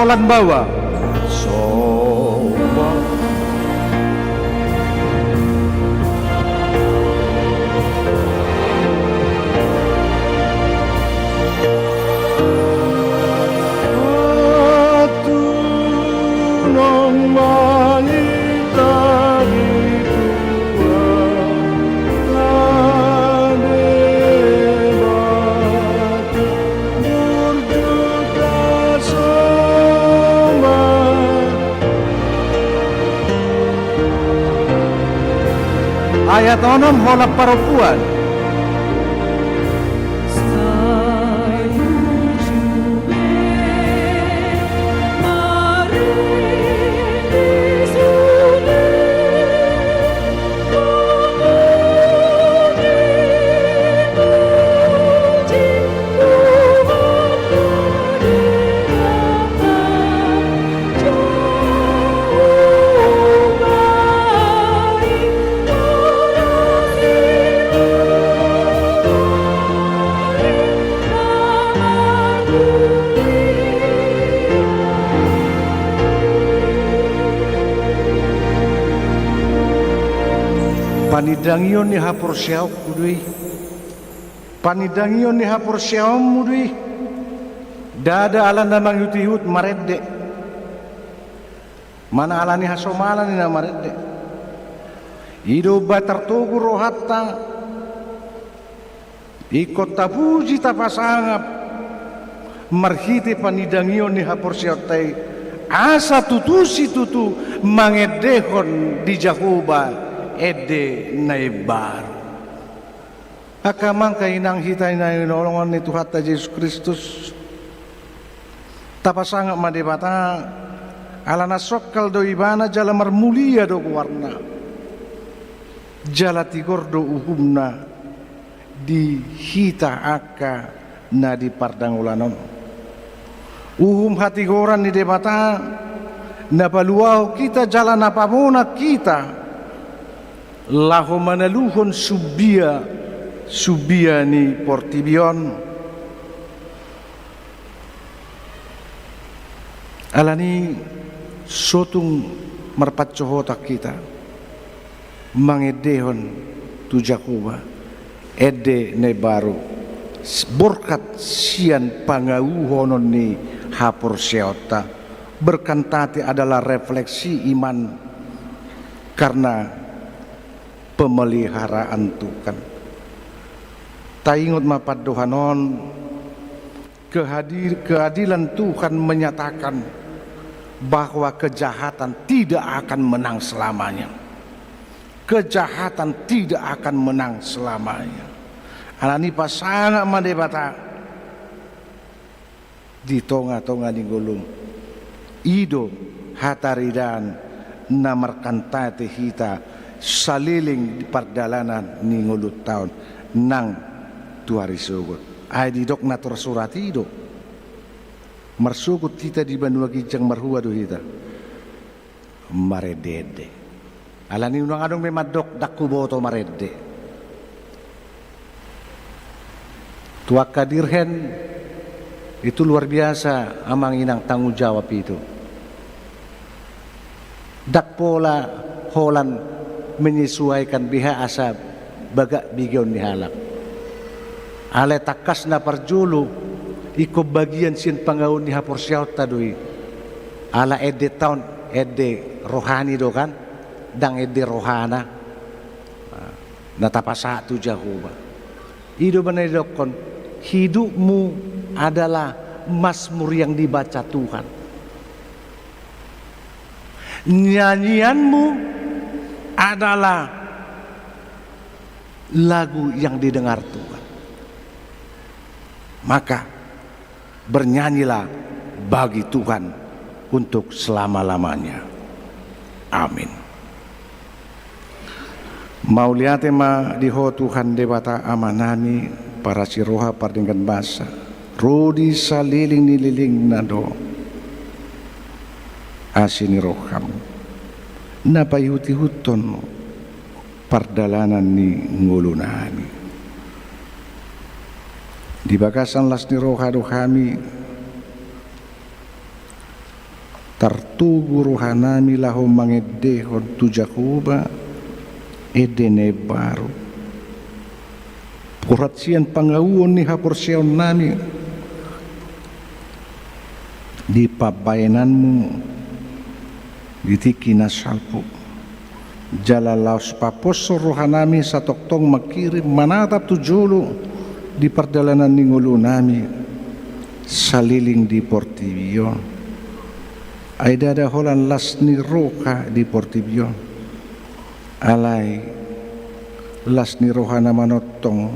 Tan bawa. Somba. Atu nang manita di Tuhan, tade batu burju tasomba. Ayat onom, holan parompuan. Panindangion ni haporseaonku do i. Panindangion ni haporseaonmu do i. Ndada ala na mangihutihut marende. Manang ala ni hasomalan i na marende. I do umbahen tartogu rohanta. Ingkon tapuji, tapasangap marhite panindangion ni haporseaonta i, asa tutu situtu mangendehon di Jahowa ende na imbaru. Angka amang, angka inang, hita na hinaholongan ni Tuhanta Jesus Kristus, tapasangap ma Debata, ala na songkal do Ibana jala marmulia do goarna, jala tigor do uhumna di hita angka na di pardangolan on. Uhum hatigoran ni Debata, na paluahon hita jala na pamonang hita, laho manaluhon sumbia, sumbia ni portibi on. Alani so tung marpansohotan hita mangendehon tu Jahowa ende na imbaru, s-, borkat sian pangauhonon ni haporseaonta. Berkat tadi adalah refleksi iman karena pemeliharaan Tuhan. Taingot ma pandohan on, kehadir-, keadilan Tuhan menyatakan bahwa kejahatan tidak akan menang selamanya. Kejahatan tidak akan menang selamanya. Alani pasangap ma Debata di tongatonga ni ngolum. I do hataridaan na markantate hita saleleng di pardalanan ni ngolunta on nang tu ari sogot. Ai didok na tarsurat i do, marsogot hita di banua ginjang, marhua do hita? Marendeende. Alani unang adong be mandok ndang huboto marende. Tu angka dirhen, itu luar biasa, amang inang, tanggung jawab itu. Ndang pola holan menyesuaikan be aha asa bagak begeon ni halak. Alai tangkas na parjolo, ingkon bagian sian pangauon ni haporseaonta do i. Ala endenta on ende rohani do kan, ndang ende rohana. Na tapasahat tu Jahowa. I do umbahen na didokkon, hidupmu adalah mazmur yang dibaca Tuhan. Nyanyianmu adalah lagu yang didengar Tuhan. Maka, bernyanyilah bagi Tuhan untuk selama-lamanya. Amin. Mauliate ma di Ho Tuhan Debata Amanami, parasi roha pardenggan basa, ro di saleleng ni lelengna do asi ni roham, na paihutihuthon pardalanan ni ngolunami. Di bagasan las ni roha do hami Tartogu rohanami laho mangendehon tu Jahowa ende na imbaru. Borhat sian pangauon ni haporseaonnami di pambahenanmu di tingki na salpu. Jala laos paposhon rohanami satongtong mangkirim manatap tu jolo di pardalanan ni ngolunami saleleng di portibi on. Ai ndada holan las ni roha di portibi on. Alai las ni roha na manongtong,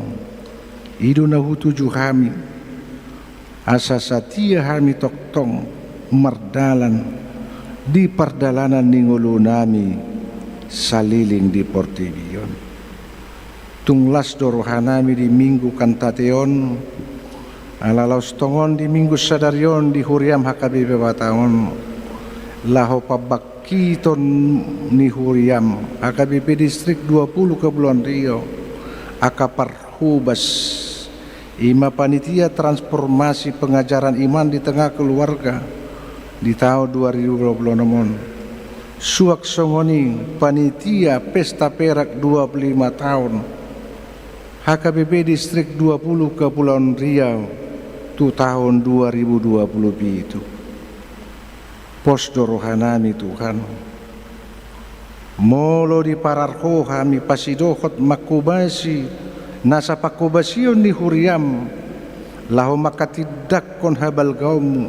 i do na hutuju hami, asa satia hami tongtong mardalan di pardalanan ni ngolunami saleleng di portibi on. Tung las do rohanami di Minggu Kantate on, ala laos tongon di Minggu sadari on di huriam H K B P Batam on, laho pambangkiton ni huriam H K B P Distrik dua puluh Kepulauan Riau, angka parhobas, i ma panitia transformasi pengajaran iman di tengah keluarga di taon dua ribu dua puluh enam on. Suang songon i panitia pesta perak dua puluh lima taon H K B P Distrik dua puluh Kepulauan Riau tu taon dua ribu dua puluh pitu. Pos do rohanami, Tuhan. Molo diparar Ho hami pasidohot manghobasi nasa panghobasion ni huriam, laho manghatindanghon habalgaonmu,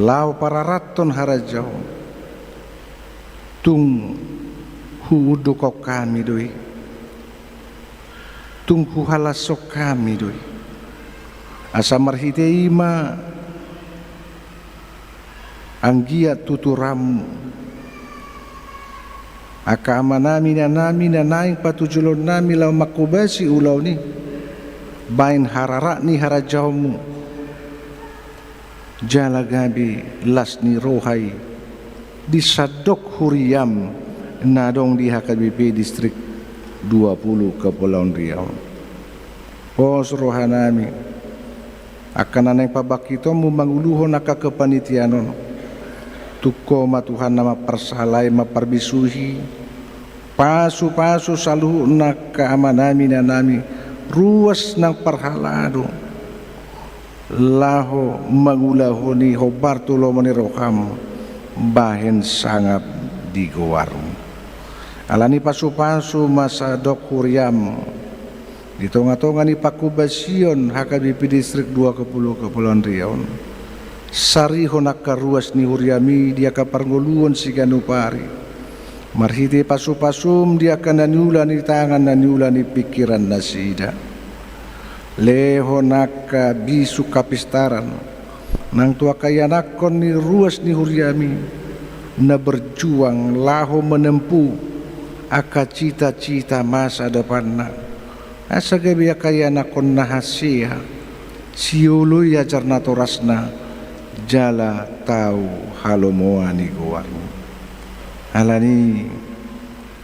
laho pararathon harajaon, tung huundukhon hami do i. Tung huhalashon hami do i. Asa marhite i ma anggiat tuturanmu angka amanami, inanami na naeng patujolonnami laho manghobasi ulaon i, baen hararat ni harajaonmu, jala gabe las ni roha i di sandok huriam na adong di H K B P Distrik dua puluh Kepulauan Riau. Pos rohanami, angka na naeng pambangkitonmu manguluhon angka kepanitiaan on. Tung Ho ma Tuhan na mamparsahalai, mamparbisuhi, pasupasu saluhutna angka amanami, inanami, ruas nang parhalado, laho mangulahon i hombar tu lomo ni roham, bahen sangap di goarmu. Alani pasupasu ma sandok huriam di tongatonga ni panghobasion H K B P Distrik dua puluh Kepulauan Riau on. Sarihon angka ruas ni huriam i di angka parngoluon siganup ari, marhite pasupasum di angka na niula ni tangan, na niula ni pingkiran nasida. Lehon angka bisuk hapistaran nang tu angka ianakhon ni ruas ni huriam i, na berjuang laho menempuh angka cita-cita masa depanna, asa gabe angka ianakhon na hasea, sioloi ajar natorasna, jala tau halomoan ni goarmu. Alani i,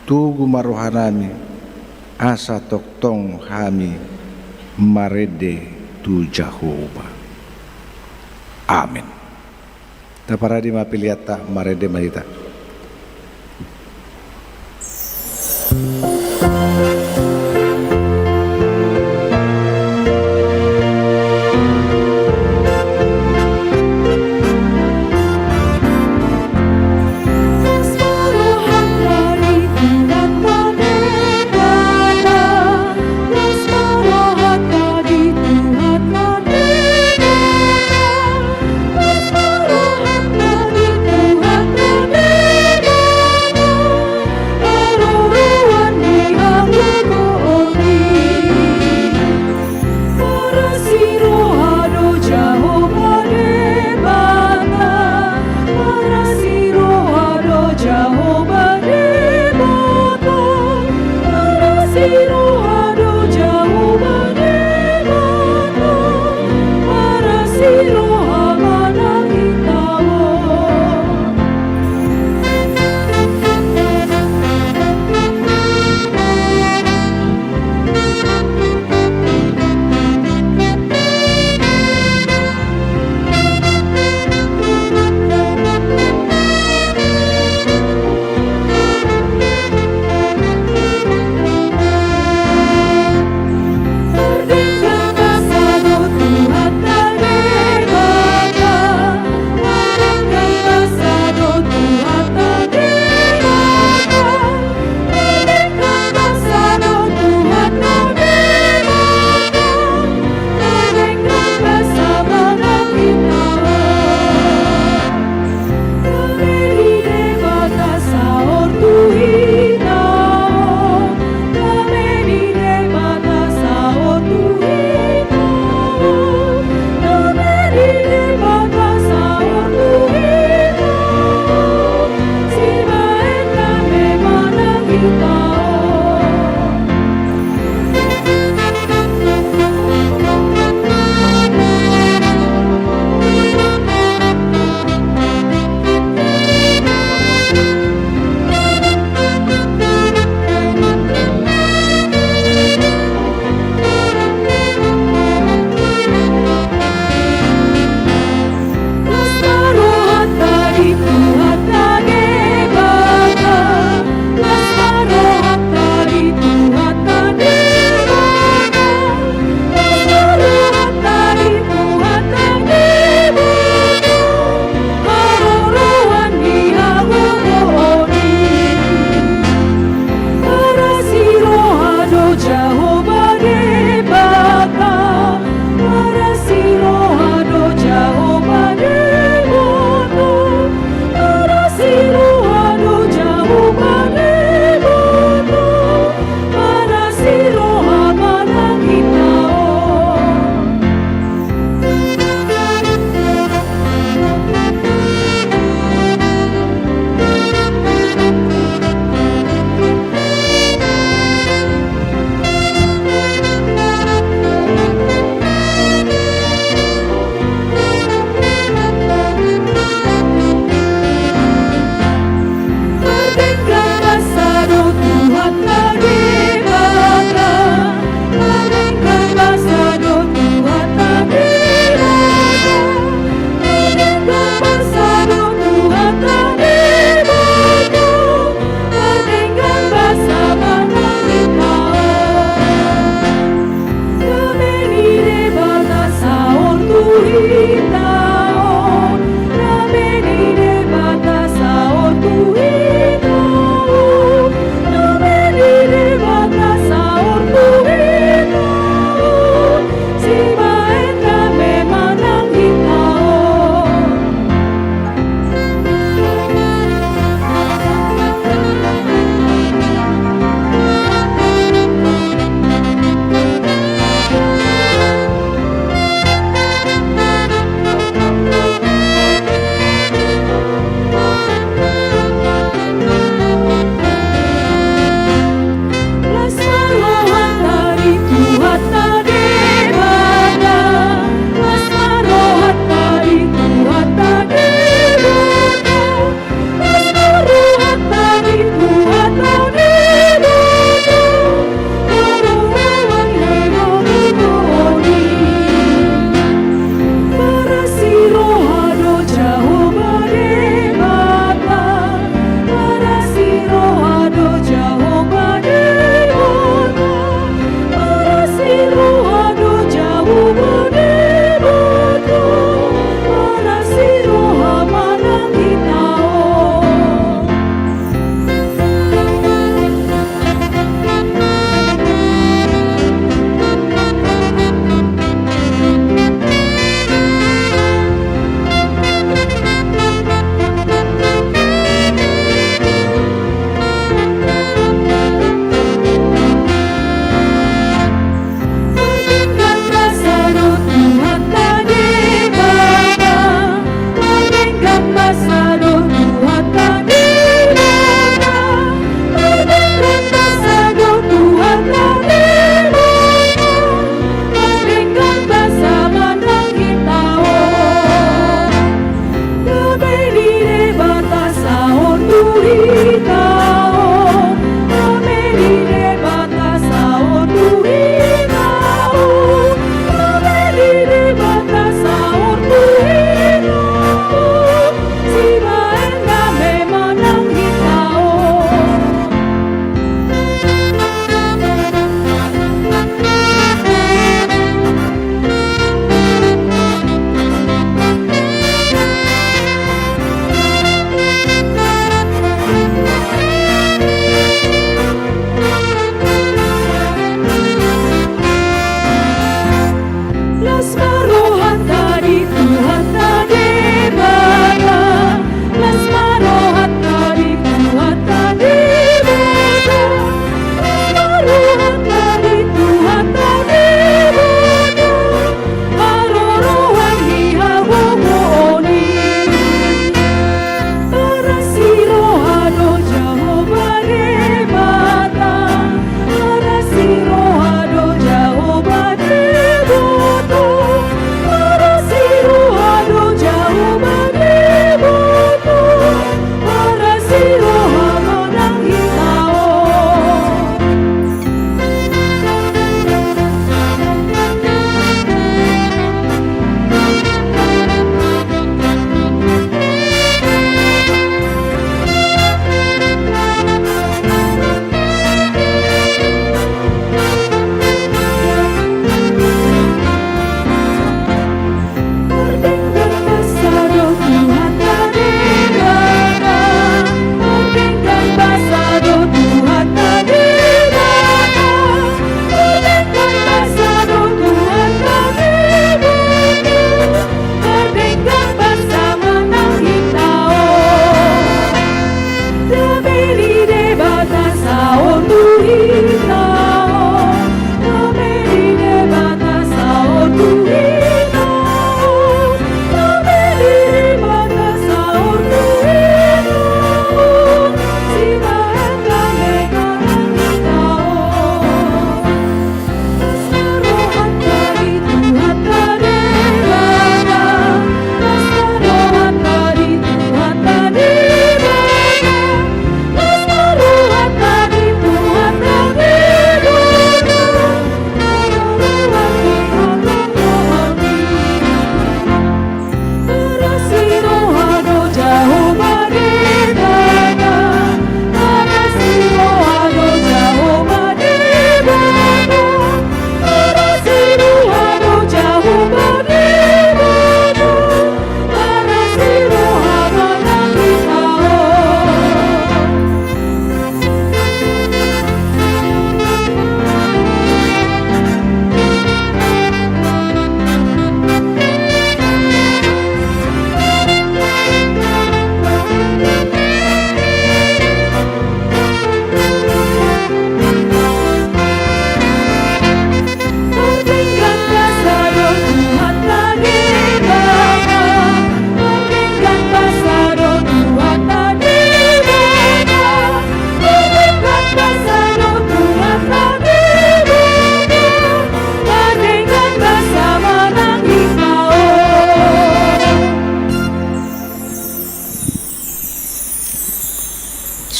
togu ma rohanami, asa tongtong hami marende tu Jahowa. Amen. Taparade ma peleanta, marende ma hita.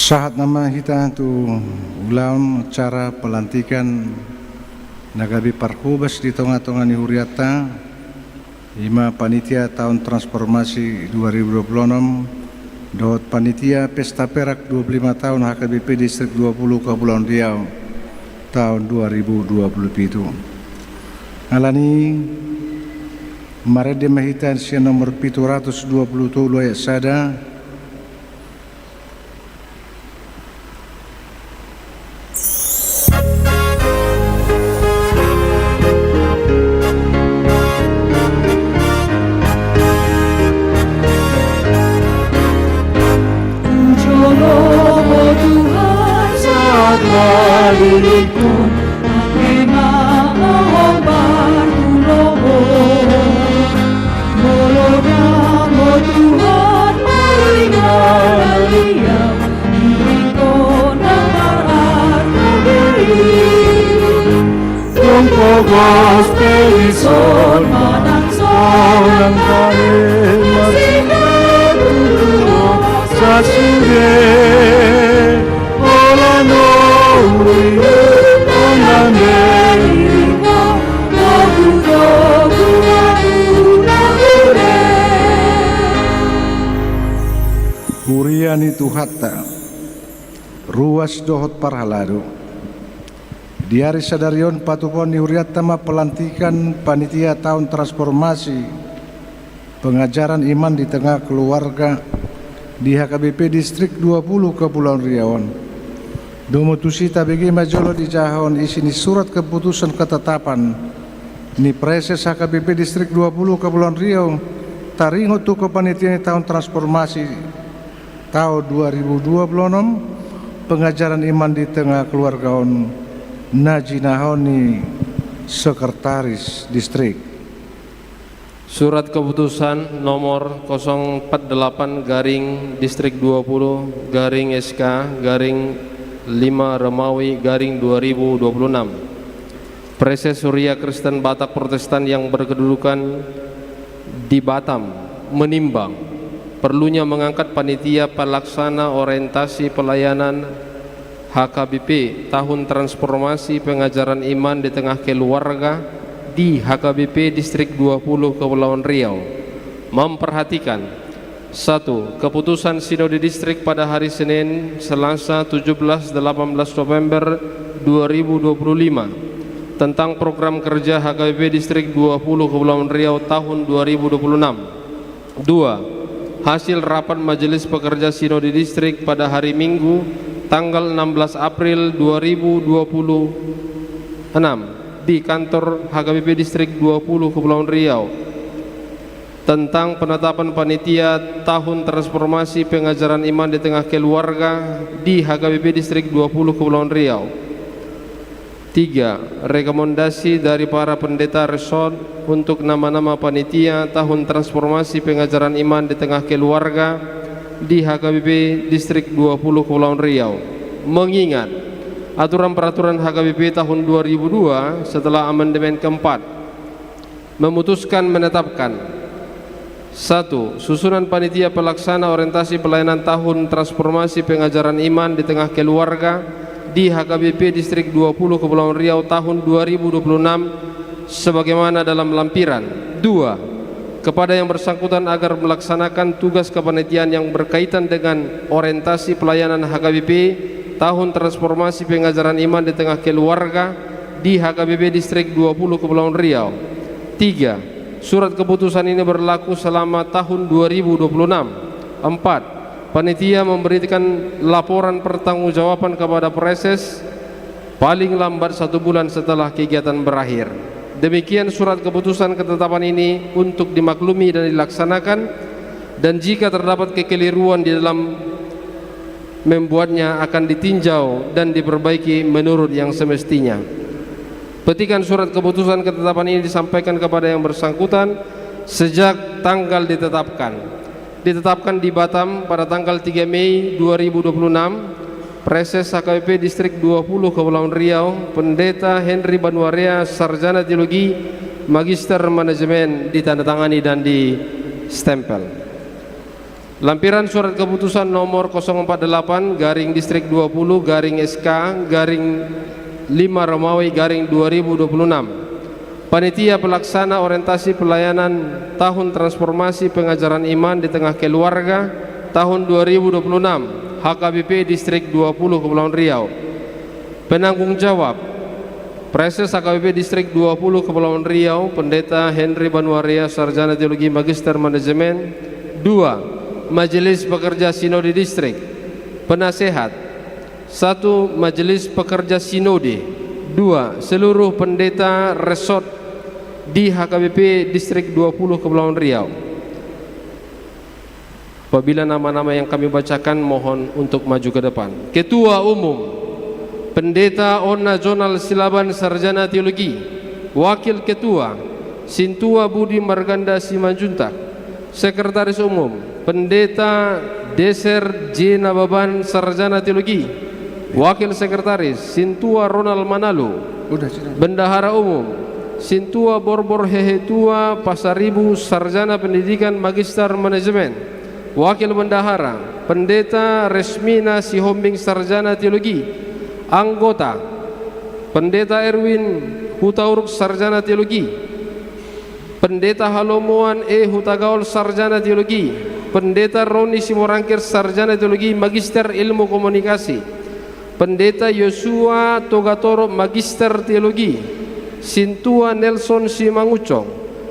Sahat nama hita tu ulaon acara pelantikan na gabe parhobas di tonga-tonga ni hurianta, ima panitia taon transformasi dua ribu dua puluh enam dohot panitia pesta perak dua puluh lima taon H K B P Distrik dua puluh Kepulauan Riau taon dua ribu dua puluh pitu. Alani i, marende ma hita sian nomor pitu ratus dua puluh tolu ayat sada. Jolo ho Tuhan sahat lilingkon, memang mohon partulohon. Molo dang ho Tuhan paringanan liat, diri ho na mararta be i. Tong pogos pe dison manang sonang tahe, masih na tutu sasude. Holan ho huihuthon nang be i ho togutogu ahu na hure. Huria ni Tuhanta, ruas dohot parhalado. Di ari sadari on patupaon ni hurianta ma pelantikan panitia taon transformasi pengajaran iman di tengah keluarga di H K B P Distrik dua puluh Kepulauan Riau on. Domu tusi tabege ma jolo dijahahon isi ni surat keputusan ketetapan ni Praeses H K B P Distrik dua puluh Kepulauan Riau taringot tu kepanitiaan ni taon transformasi taon dua ribu dua puluh enam, pengajaran iman di tengah keluarga on na jinahahon ni sekretaris distrik. Surat keputusan nomor kosong empat delapan garing distrik dua puluh garing S K garing lima Romawi garing dua ribu dua puluh enam. Praeses Huria Kristen Batak Protestan yang berkedudukan di Batam menimbang perlunya mengangkat panitia pelaksana orientasi pelayanan H K B P tahun transformasi pengajaran iman di tengah keluarga di H K B P Distrik dua puluh Kepulauan Riau, memperhatikan: satu, keputusan Sinode Distrik pada hari Senin, Selasa, tujuh belas, delapan belas November dua ribu dua puluh lima tentang program kerja H K B P Distrik dua puluh Kepulauan Riau tahun dua ribu dua puluh enam. Dua, hasil rapat Majelis Pekerja Sinode Distrik pada hari Minggu, tanggal enam belas April dua ribu dua puluh enam, di kantor H K B P Distrik dua puluh Kepulauan Riau, tentang penetapan panitia tahun transformasi pengajaran iman di tengah keluarga di H K B P Distrik dua puluh Kepulauan Riau. Tiga, rekomendasi dari para pendeta resort untuk nama-nama panitia tahun transformasi pengajaran iman di tengah keluarga di H K B P Distrik dua puluh Kepulauan Riau. Mengingat aturan peraturan H K B P tahun dua ribu dua setelah amandemen keempat memutuskan menetapkan: satu, susunan panitia pelaksana orientasi pelayanan tahun transformasi pengajaran iman di tengah keluarga di H K B P Distrik dua puluh Kepulauan Riau tahun dua ribu dua puluh enam sebagaimana dalam lampiran. Dua, kepada yang bersangkutan agar melaksanakan tugas kepanitiaan yang berkaitan dengan orientasi pelayanan H K B P tahun transformasi pengajaran iman di tengah keluarga di H K B P Distrik dua puluh Kepulauan Riau. Tiga, surat keputusan ini berlaku selama tahun dua ribu dua puluh enam. Empat, panitia memberikan laporan pertanggungjawaban kepada Praeses paling lambat satu bulan setelah kegiatan berakhir. Demikian surat keputusan ketetapan ini untuk dimaklumi dan dilaksanakan, dan jika terdapat kekeliruan di dalam membuatnya akan ditinjau dan diperbaiki menurut yang semestinya. Petikan surat keputusan ketetapan ini disampaikan kepada yang bersangkutan sejak tanggal ditetapkan. Ditetapkan di Batam pada tanggal tiga Mei dua ribu dua puluh enam, Praeses H K B P Distrik dua puluh Kepulauan Riau, Pendeta Henry Banuarea, Sarjana Teologi, Magister Manajemen, ditandatangani dan distempel. Lampiran surat keputusan nomor kosong empat delapan garing distrik dua puluh garing S K garing lima Romawi garing dua ribu dua puluh enam. Panitia pelaksana orientasi pelayanan tahun transformasi pengajaran iman di tengah keluarga tahun dua ribu dua puluh enam, H K B P Distrik dua puluh Kepulauan Riau. Penanggung jawab, Praeses H K B P Distrik dua puluh Kepulauan Riau, Pendeta Henry Banuarea, Sarjana Teologi, Magister Manajemen. Dua, Majelis Pekerja Sinode Distrik. Penasehat, satu, Majelis Pekerja Sinode. Dua, seluruh pendeta resort di H K B P Distrik dua puluh Kepulauan Riau. Apabila nama-nama yang kami bacakan, mohon untuk maju ke depan. Ketua Umum, Pendeta Onna Jonal Silaban, Sarjana Teologi. Wakil Ketua, Sintua Budi Marganda Simanjuntak. Sekretaris Umum, Pendeta Deser J Nababan, Sarjana Teologi. Wakil Sekretaris, Sintua Ronald Manalu. Udah, sudah. Bendahara Umum, Sintua Borbor Hehetua Pasaribu, Sarjana Pendidikan, Magister Manajemen. Wakil Bendahara, Pendeta Resmina Sihombing, Sarjana Teologi. Anggota, Pendeta Erwin Hutauruk, Sarjana Teologi. Pendeta Halomoan E Hutagaol, Sarjana Teologi. Pendeta Roni Simorangkir, Sarjana Teologi, Magister Ilmu Komunikasi. Pendeta Yosua Togatoro, Magister Teologi. Sintua Nelson Simangunsong.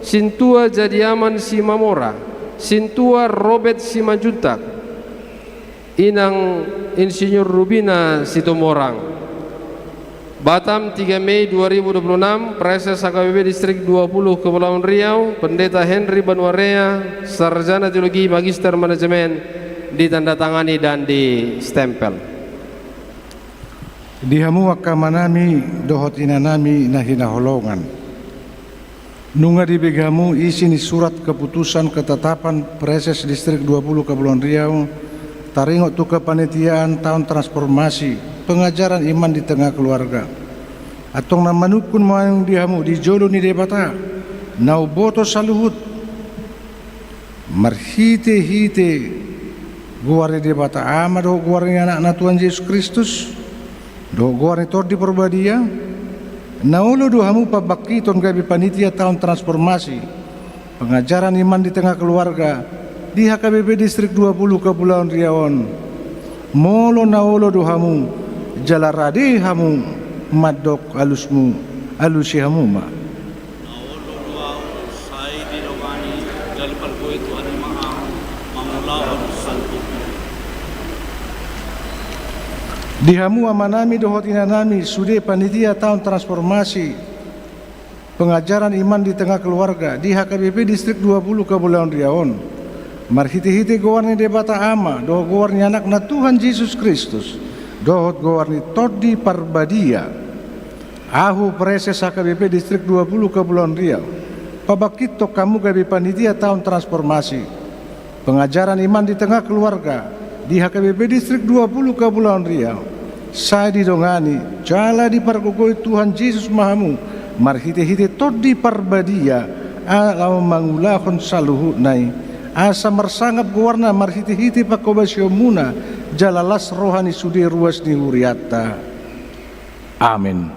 Sintua Jadiaman Simamora. Sintua Robert Simanjuntak. Inang Insinyur Rubina Situmorang. Batam, tiga Mei dua ribu dua puluh enam, Praeses H K B P Distrik dua puluh Kepulauan Riau, Pendeta Henry Banuarea, Sarjana Teologi, Magister Manajemen, ditandatangani dan distempel. Di hamu angka amanami dohot inanami na hinaholongan. Nunga dibege hamu isi ni surat keputusan ketetapan Praeses Distrik dua puluh Kepulauan Riau, taringot tu kepanitiaan taon transformasi pengajaran iman di tengah keluarga. Antong na manungkun ma ahu di hamu di jolo ni Debata, na umboto saluhut, marhite-hite goar ni Debata Ama dohot goar ni Anakna Tuhan Jesus Kristus, dohot goar ni Tondi Parbadia, na olo do hamu pabangkiton gabe panitia taon transformasi pengajaran iman di tengah keluarga di H K B P Distrik dua puluh Kepulauan Riau on. Molo na olo do hamu, jala rade hamu mandok alusmu, alusi hamu ma. Na olo do ahu, sai didongani, jala dipargogoi Tuhan i ma ahu mangulahon saluhutna. Di hamu amanami dohot inanami sude panitia taon transformasi pengajaran iman di tengah keluarga di H K B P Distrik dua puluh Kepulauan Riau on, marhite-hite goar ni Debata Ama dohot goar ni Anakna Tuhan Jesus Kristus dohot goar ni Tondi Parbadia, ahu Praeses H K B P Distrik dua puluh Kepulauan Riau pabangkithon hamu gabe panitia taon transformasi pengajaran iman di tengah keluarga di H K B P Distrik dua puluh Kepulauan Riau. Sai didongani jala dipargogoi Tuhan Jesus ma hamu marhite-hite Tondi Parbadia, ala mangulahon saluhutna i, asa marsangap goarna marhite-hite panghobasionmuna, jala las roha ni sude ruas ni hurianta. Amen.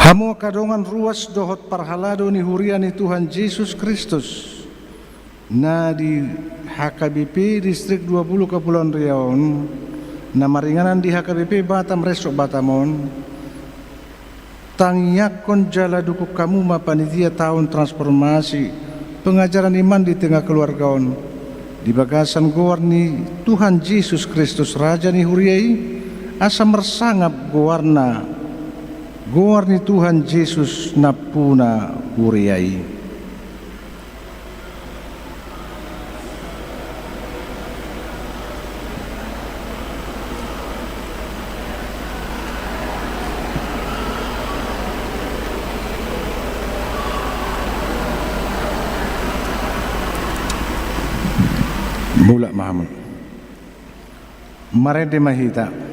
Hamu angka dongan ruas dohot parhalado ni huria ni Tuhan Jesus Kristus. Na di H K B P Distrik dua puluh Kepulauan Riau on, na maringanan di H K B P Batam Resort Batam on, tangiangkon jala dukung hamu ma panitia taon transformasi pengajaran iman di tengah keluarga on, di bagasan goar ni Tuhan Jesus Kristus Raja ni huria i, asa marsangap goarna, goar ni Tuhan Jesus nampuna huria i. Mulak ma hamu. Marende ma hita.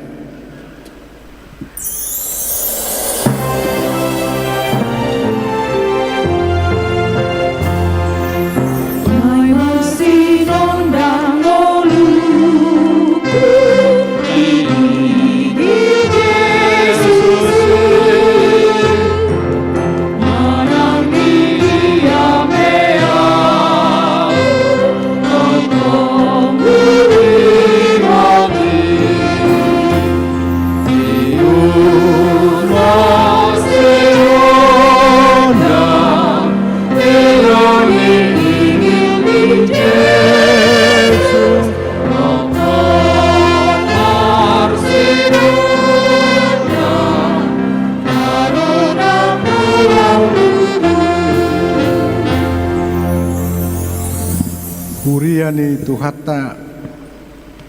Huria ni Tuhanta,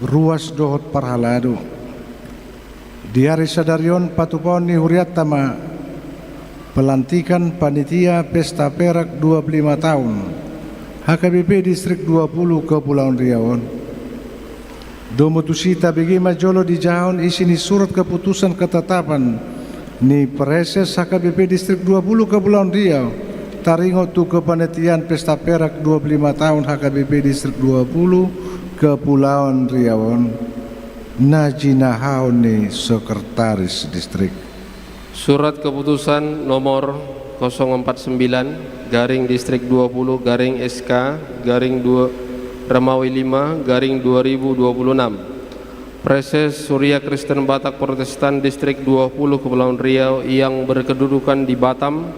ruas dohot parhalado. Di ari sadari on patupaon ni hurianta ma pelantikan panitia pesta perak dua puluh lima tahun H K B P Distrik dua puluh Kepulauan Riau on. Domu tusi tabege ma jolo dijahahon isi ni surat keputusan ketetapan ni Praeses H K B P Distrik dua puluh Kepulauan Riau, taringot tu kepanitiaan pesta perak dua puluh lima tahun H K B P Distrik dua puluh Kepulauan Riau on, na jinahahon ni Sekretaris Distrik. Surat Keputusan nomor kosong empat sembilan garing Distrik dua puluh garing S K garing dua, Remawi lima garing dua ribu dua puluh enam. Praeses Huria Kristen Batak Protestan Distrik dua puluh Kepulauan Riau yang berkedudukan di Batam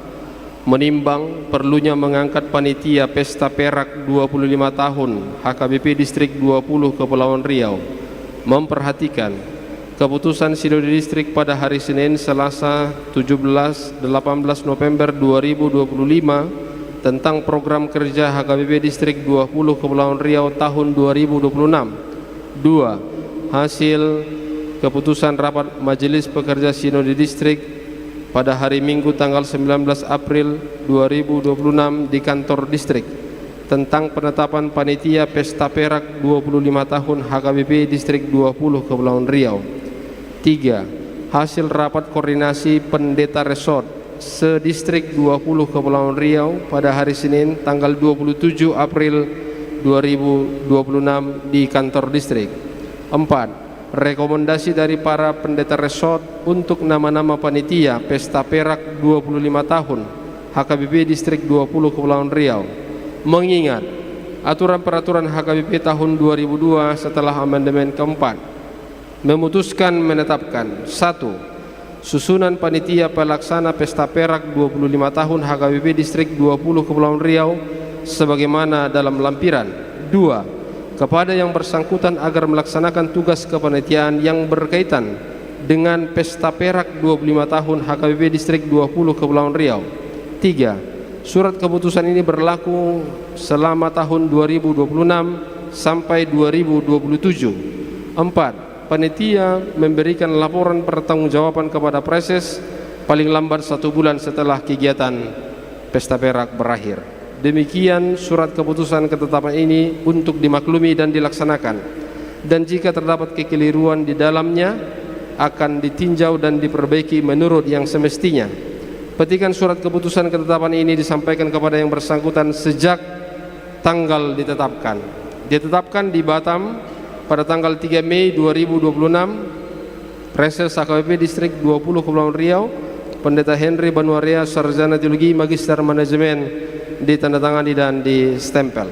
menimbang perlunya mengangkat panitia pesta perak dua puluh lima tahun H K B P Distrik dua puluh Kepulauan Riau, memperhatikan keputusan Sinode Distrik pada hari Senin, Selasa, tujuh belas, delapan belas November dua ribu dua puluh lima tentang program kerja H K B P Distrik dua puluh Kepulauan Riau tahun dua ribu dua puluh enam. Dua, hasil keputusan rapat Majelis Pekerja Sinode Distrik pada hari Minggu tanggal sembilan belas April dua ribu dua puluh enam di kantor distrik tentang penetapan panitia pesta perak dua puluh lima tahun H K B P Distrik dua puluh Kepulauan Riau. Tiga, hasil rapat koordinasi pendeta resort se-Distrik dua puluh Kepulauan Riau pada hari Senin tanggal dua puluh tujuh April dua ribu dua puluh enam di kantor distrik. Empat, rekomendasi dari para pendeta resort untuk nama-nama panitia pesta perak dua puluh lima tahun H K B P Distrik dua puluh Kepulauan Riau. Mengingat aturan peraturan H K B P tahun dua ribu dua setelah amandemen keempat memutuskan menetapkan: satu, susunan panitia pelaksana pesta perak dua puluh lima tahun H K B P Distrik dua puluh Kepulauan Riau sebagaimana dalam lampiran. Dua, kepada yang bersangkutan agar melaksanakan tugas kepanitiaan yang berkaitan dengan pesta perak dua puluh lima tahun H K B P Distrik dua puluh Kepulauan Riau. Tiga, surat keputusan ini berlaku selama tahun dua ribu dua puluh enam sampai dua ribu dua puluh tujuh. Empat, panitia memberikan laporan pertanggungjawaban kepada Praeses paling lambat satu bulan setelah kegiatan pesta perak berakhir. Demikian surat keputusan ketetapan ini untuk dimaklumi dan dilaksanakan. Dan jika terdapat kekeliruan di dalamnya, akan ditinjau dan diperbaiki menurut yang semestinya. Petikan surat keputusan ketetapan ini disampaikan kepada yang bersangkutan sejak tanggal ditetapkan. Ditetapkan di Batam pada tanggal tiga Mei dua ribu dua puluh enam, Praeses H K B P Distrik dua puluh Kepulauan Riau, Pendeta Henry Banuarea, Sarjana Teologi, Magister Manajemen, ditandatangani dan distempel.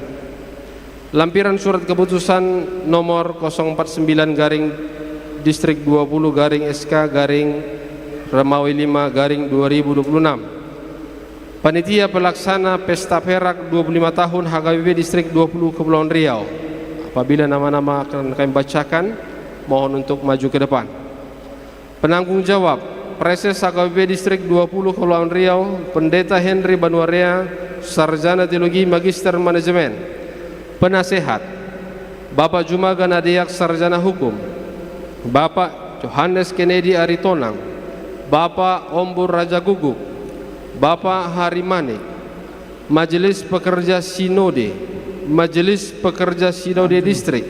Lampiran surat keputusan nomor kosong empat sembilan garing distrik dua puluh garing S K garing Remawi lima garing dua ribu dua puluh enam. Panitia pelaksana pesta perak dua puluh lima tahun H K B P distrik dua puluh Kepulauan Riau. Apabila nama-nama akan kami bacakan, mohon untuk maju ke depan. Penanggung jawab, Praeses H K B P Distrik dua puluh Kepulauan Riau, Pendeta Henry Banuarea, Sarjana Teologi, Magister Manajemen. Penasehat, Bapak Jumaga Nadeak, Sarjana Hukum, Bapak Johannes Kennedy Aritonang, Bapak Ombur Raja Guguk, Bapak Hari Manik, Majelis Pekerja Sinode, Majelis Pekerja Sinode Distrik,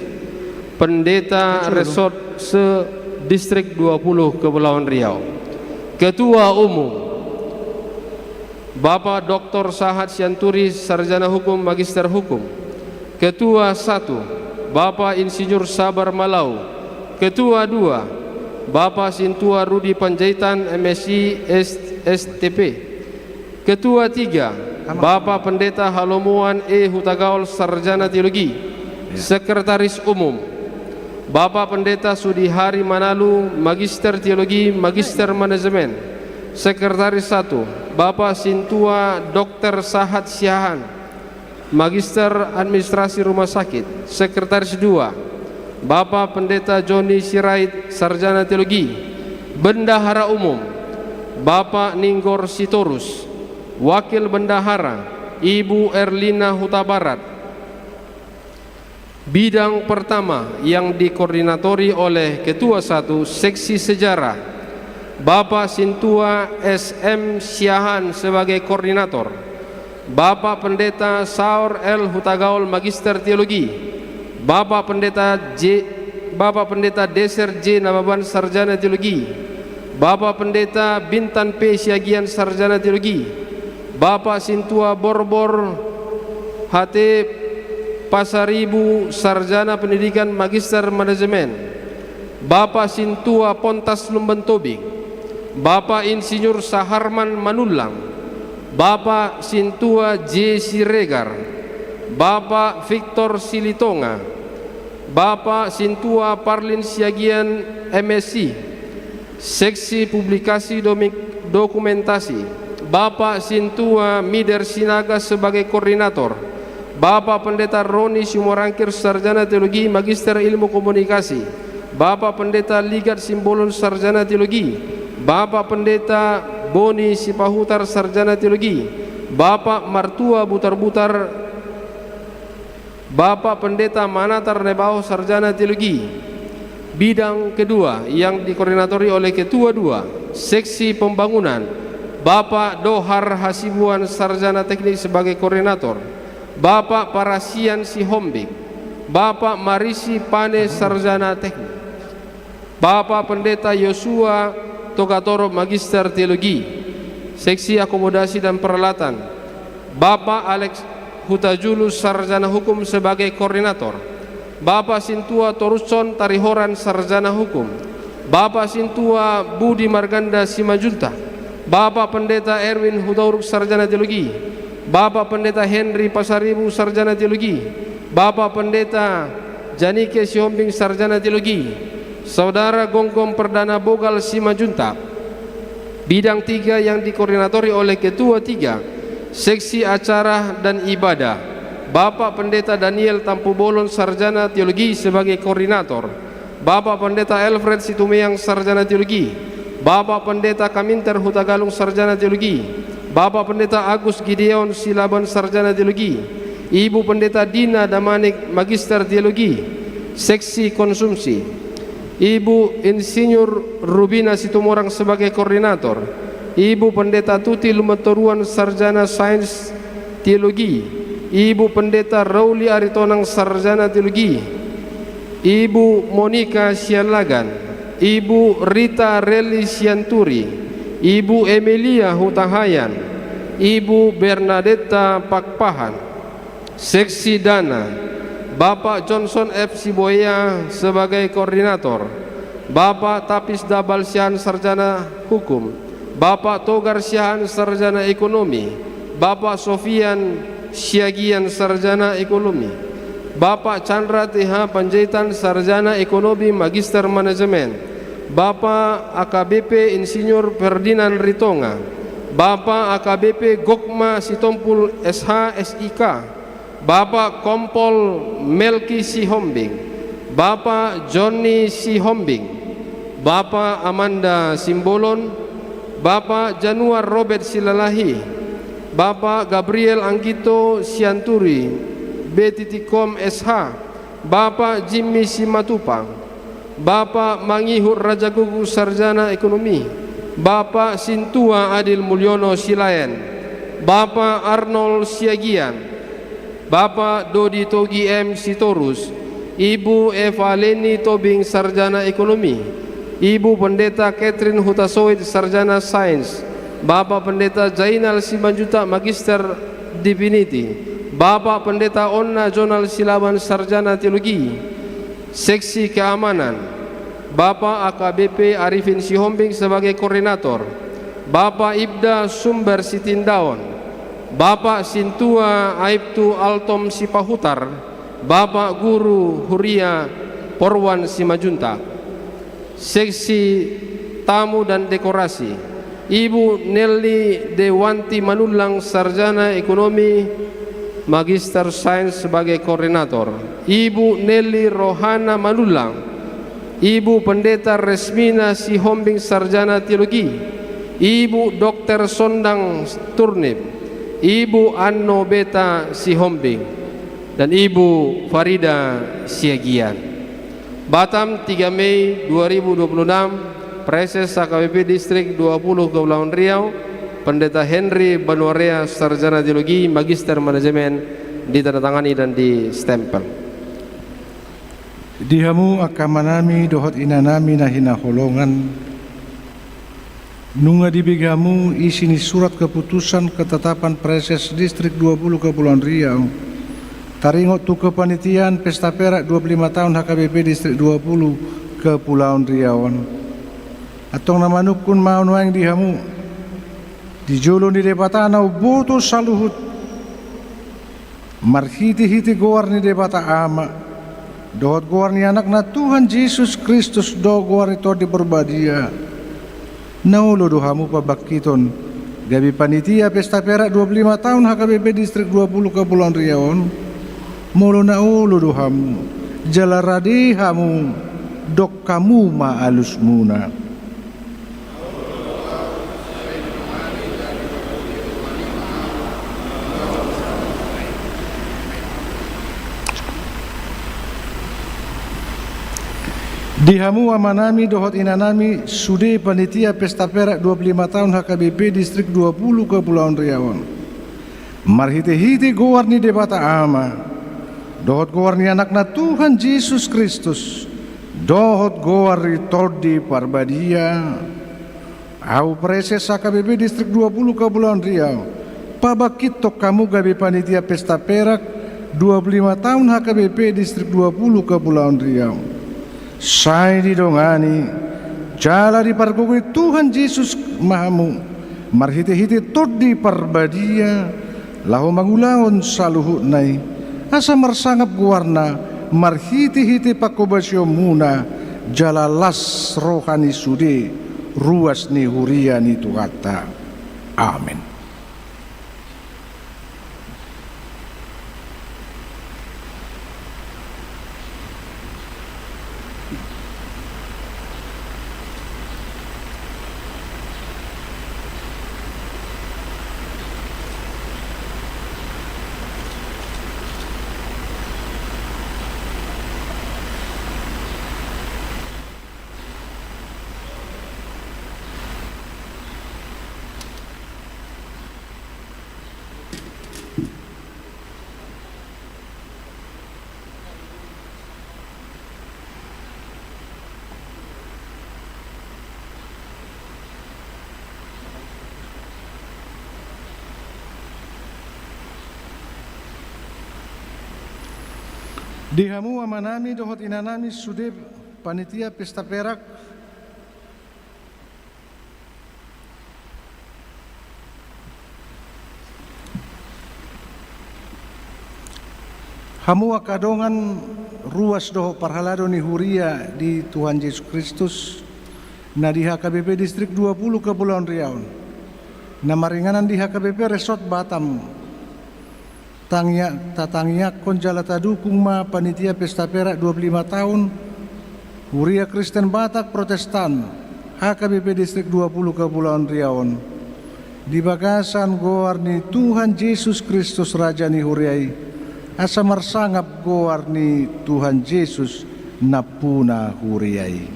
Pendeta Resort se-Distrik dua puluh Kepulauan Riau. Ketua Umum, Bapak Doktor Sahat Sianturi, Sarjana Hukum, Magister Hukum. Ketua satu, Bapak Insinyur Sabar Malau. Ketua dua, Bapak Sintua Rudi Panjaitan, M Si, S-, S T P. Ketua tiga, Bapak Pendeta Halomoan E Hutagaol, Sarjana Teologi. Sekretaris Umum, Bapak Pendeta Sudihari Manalu, Magister Teologi, Magister Manajemen. Sekretaris satu, Bapak Sintua Dokter Sahat Siahaan, Magister Administrasi Rumah Sakit. Sekretaris dua, Bapak Pendeta Joni Sirait, Sarjana Teologi. Bendahara Umum, Bapak Ninggor Sitorus. Wakil Bendahara, Ibu Erlina Hutabarat. Bidang pertama yang dikoordinatori oleh Ketua satu, Seksi Sejarah, Bapak Sintua S M Siahaan sebagai koordinator. Bapak Pendeta Saur L Hutagaol, Magister Teologi. Bapak Pendeta J-, Bapak Pendeta Deser J Nababan, Sarjana Teologi. Bapak Pendeta Bintan P Siagian, Sarjana Teologi. Bapak Sintua Borbor H T Pasaribu, Sarjana Pendidikan, Magister Manajemen. Bapak Sintua Pontas Lumban Tobing, Bapak Insinyur Saharman Manullang, Bapak Sintua J Siregar, Bapak Victor Silitonga, Bapak Sintua Parlin Siagian, M Si. Seksi Publikasi Domik-, Dokumentasi, Bapak Sintua Mider Sinaga sebagai koordinator. Bapak Pendeta Roni Simorangkir, Sarjana Teologi, Magister Ilmu Komunikasi. Bapak Pendeta Ligat Simbolon, Sarjana Teologi. Bapak Pendeta Boni Sipahutar, Sarjana Teologi. Bapak Martua Butarbutar, Bapak Pendeta Manatar Nebaho, Sarjana Teologi. Bidang kedua yang dikoordinatori oleh Ketua dua, Seksi Pembangunan, Bapak Dohar Hasibuan, Sarjana Teknik sebagai koordinator. Bapak Parasian Sihombing, Bapak Marisi Pane, Sarjana Teknik. Bapak Pendeta Yosua Togatorop, Magister Teologi. Seksi Akomodasi dan Peralatan, Bapak Alex Hutajulu, Sarjana Hukum sebagai koordinator. Bapak Sintua Toruson Tarihoran, Sarjana Hukum. Bapak Sintua Budi Marganda Simanjuntak. Bapak Pendeta Erwin Hutauruk, Sarjana Teologi. Bapak Pendeta Henry Pasaribu, Sarjana Teologi. Bapak Pendeta Janike Sihombing, Sarjana Teologi. Saudara Gonggong Perdana Bogal Simanjuntak. Bidang tiga yang dikoordinatori oleh Ketua tiga, Seksi Acara dan Ibadah, Bapak Pendeta Daniel Tampubolon, Sarjana Teologi sebagai koordinator. Bapak Pendeta Alfred Situmeang, Sarjana Teologi. Bapak Pendeta Kaminter Hutagalung, Sarjana Teologi. Bapak Pendeta Agus Gideon Silaban, Sarjana Teologi. Ibu Pendeta Dina Damanik, Magister Teologi. Seksi Konsumsi, Ibu Insinyur Rubina Situmorang sebagai koordinator. Ibu Pendeta Tuti Lumbantoruan, Sarjana Sains Teologi. Ibu Pendeta Rauli Aritonang, Sarjana Teologi. Ibu Monika Sialagan. Ibu Rita Reli Sianturi. Ibu Emilia Hutahayan. Ibu Bernadetta Pakpahan. Seksi Dana, Bapak Johnson F Sibuea sebagai koordinator. Bapak Tapis Dabal Siahaan, Sarjana Hukum. Bapak Togar Siahaan, Sarjana Ekonomi. Bapak Sofian Siagian, Sarjana Ekonomi. Bapak Chandra T H Panjaitan, Sarjana Ekonomi, Magister Manajemen. Bapak A K B P Insinyur Ferdinand Ritonga. Bapak A K B P Gokma Sitompul, S H, S I K. Bapak Kompol Melki Sihombing. Bapak Joni Sihombing. Bapak Amanda Simbolon. Bapak Januar Robert Silalahi. Bapak Gabriel Anggito Sianturi, B T T Kom, S H. Bapak Jimmy Simatupang. Bapak Mangihut Rajagogo, Sarjana Ekonomi. Bapak Sintua Adil Mulyono, Silaen. Bapak Arnold Siagian. Bapak Dodi Togi M Sitorus. Ibu Eva Leni Tobing, Sarjana Ekonomi. Ibu Pendeta Catherine Hutasoit, Sarjana Sains. Bapak Pendeta Zainal Simanjuntak, Magister Divinity. Bapak Pendeta Onna Jonal Silaban, Sarjana Teologi. Seksi Keamanan, Bapak A K B P Arifin Sihombing sebagai koordinator, Bapak Ibda Sumber Sitindaon, Bapak Sintua Aibtu Altom Sipahutar, Bapak Guru Huria Porwan Simanjuntak. Seksi Tamu dan Dekorasi, Ibu Nelly Dewanti Manullang, Sarjana Ekonomi, Magister Sains sebagai koordinator. Ibu Nelly Rohana Manullang. Ibu Pendeta Resmina Sihombing, Sarjana Teologi. Ibu Dokter Sondang Turnip. Ibu Anno Beta Sihombing. Dan Ibu Farida Siagian. Batam, tiga Mei dua ribu dua puluh enam, Praeses H K B P Distrik dua puluh Kepulauan Riau, Pendeta Henry Banuarea, Sarjana Teologi, Magister Manajemen, ditandatangani dan distempel. Di hamu angka amanami dohot inanami na hinaholongan, nunga dibege hamu isi ni surat keputusan ketetapan Praeses Distrik dua puluh Kepulauan Riau, taringot tu kepanitiaan pesta perak dua puluh lima taon H K B P Distrik dua puluh Kepulauan Riau on. Antong na manungkun ma nuaeng di hamu, di jolo ni Debata na umboto saluhut, marhitehite goar ni Debata Ama, dohot goar ni Anakna Tuhan Jesus Kristus, dohot goar ni Tondi Parbadia, na olo do hamu pabangkiton gabe panitia pesta perak dua puluh lima taon H K B P Distrik dua puluh Kepulauan Riau on? Molo na olo do hamu, jala rade hamu, dok hamu ma alusmuna. Di hamu amanami dohot inanami sude panitia pesta perak dua puluh lima taon H K B P Distrik dua puluh Kepulauan Riau on, marhitehite goar ni Debata Ama, dohot goar ni Anakna Tuhan Jesus Kristus, dohot goar ni Tondi Parbadia, ahu Praeses H K B P Distrik dua puluh Kepulauan Riau, pabangkithon hamu gabe panitia pesta perak dua puluh lima taon H K B P Distrik dua puluh Kepulauan Riau. Sai didongani jala dipargogoi Tuhan Jesus ma hamu marhitehite Tondi Parbadia, laho mangulahon saluhutna i, asa marsangap goarna marhitehite panghobasionmuna, jala las roha ni sude ruas ni huria ni Tuhanta. Amen. Di hamu amanami dohot inanami sude panitia pesta perak. Hamu angka dongan, ruas dohot parhalado ni huria di Tuhan Jesus Kristus, na di H K B P Distrik dua puluh Kepulauan Riau on, na maringanan di H K B P Resort Batam. Tangia-, tatangiangkon jala tadukung ma panitia pesta perak dua puluh lima tahun Huria Kristen Batak Protestan H K B P Distrik dua puluh Kepulauan Riau on, di bagasan goar ni Tuhan Jesus Kristus Raja ni huria i, asa marsangap goar ni Tuhan Jesus nampuna huria i.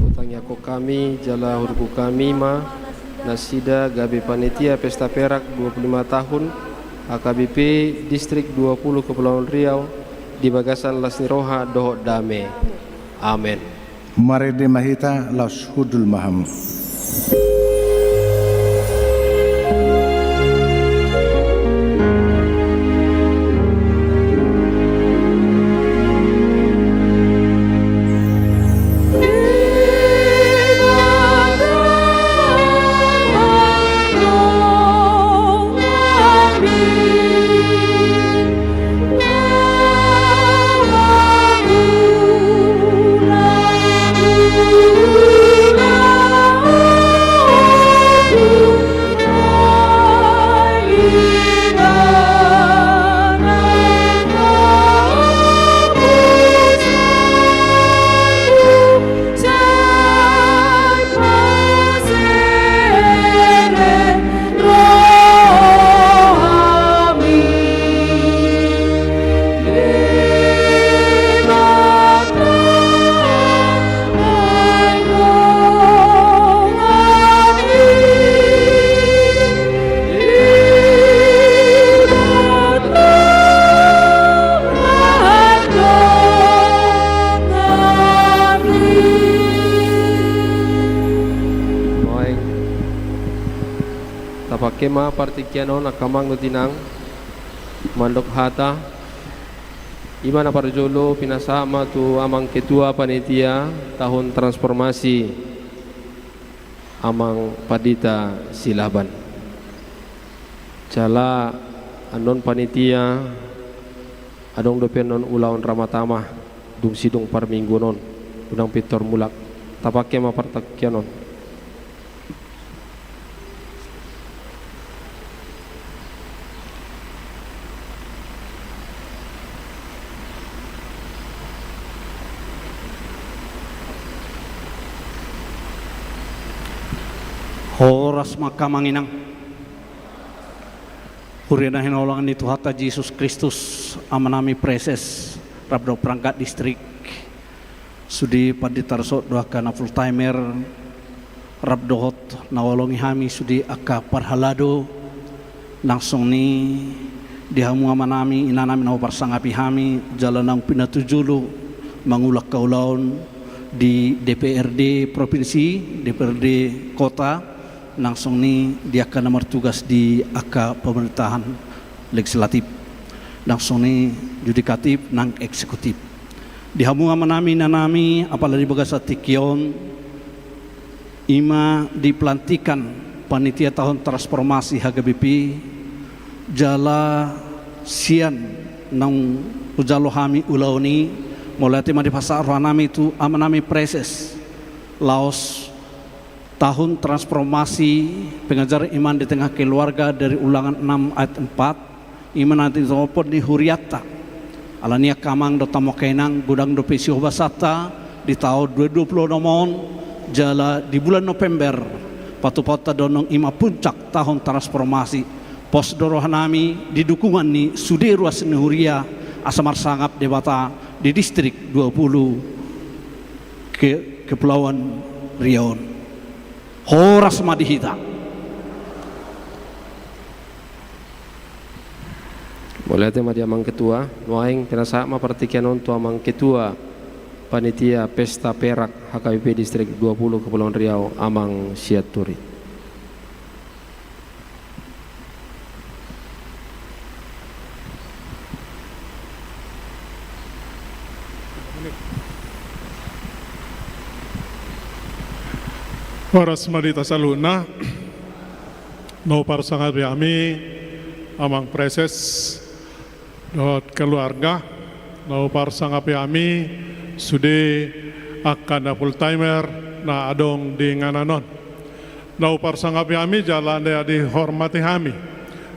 Hutangiangkon hami jala hudukung hami ma nasida gabe panitia pesta perak dua puluh lima tahun H K B P Distrik dua puluh Kepulauan Riau di bagasan las ni roha dohot dame. Amen. Marende ma hita, laos hundul ma hamu. Tapake ma partingkian on angka amang dohot inang, mandok hata. I ma na parjolo pinasahat ma tu amang ketua panitia tahun transformasi, amang Pandita Silaban. Jala annon panitia, adong dope annon ulaon ramatama dung sidung parmingguon on, unang pintor mulak. Tapake ma partingkian on. Horas ma angka amang inang. Huria na hinaholongan ni Tuhanta Jesus Kristus, amanami praeses, rap dohot perangkat distrik, sude pandita resort dohot angka na full timer, rap dohot na huolongi hami sude angka parhalado, nang songon i di hamu amanami, inanami na huparsangapi hami, jala naung pinatujolo mangula angka ulaon di D P R D provinsi, D P R D kota, nang songon i di angka na martugas di angka pemerintahan legislatif, nang songon i yudikatif nang eksekutif. Di hamu amanami, inanami, apala di bagasan tingki on, i ma di pelantikan panitia tahun transformasi H K B P, jala sian naung hujalo hami ulaon i, mauliate ma dipasahat rohanami tu amanami praeses, laos tahun transformasi pengajaran iman di tengah keluarga dari Ulangan enam ayat empat, i ma na tinondophon ni hurianta. Alani i angka amang dohot hamu angka inang, godang dope sihohobasanta di taon dua ribu dua puluh onom on, jala di bulan November, patupaonta do annon i ma puncak tahun transformasi. Pos do rohanami di dukungan ni sude ruas ni huria, asa marsangap Debata di Distrik dua puluh ke-, Kepulauan Riau on. Horas ma di hita. Mauliate ma di amang ketua, nuaeng pinasahat ma partingkian on tu amang ketua panitia pesta perak H K B P Distrik dua puluh Kepulauan Riau, amang Sianturi. Horas ma di hita saluhutna. Na huparsangapi hami, Amang Praeses dohot keluarga, na huparsangapi hami sude angka na full timer na adong di inganan on. Na huparsangapi hami jala na dihormati hami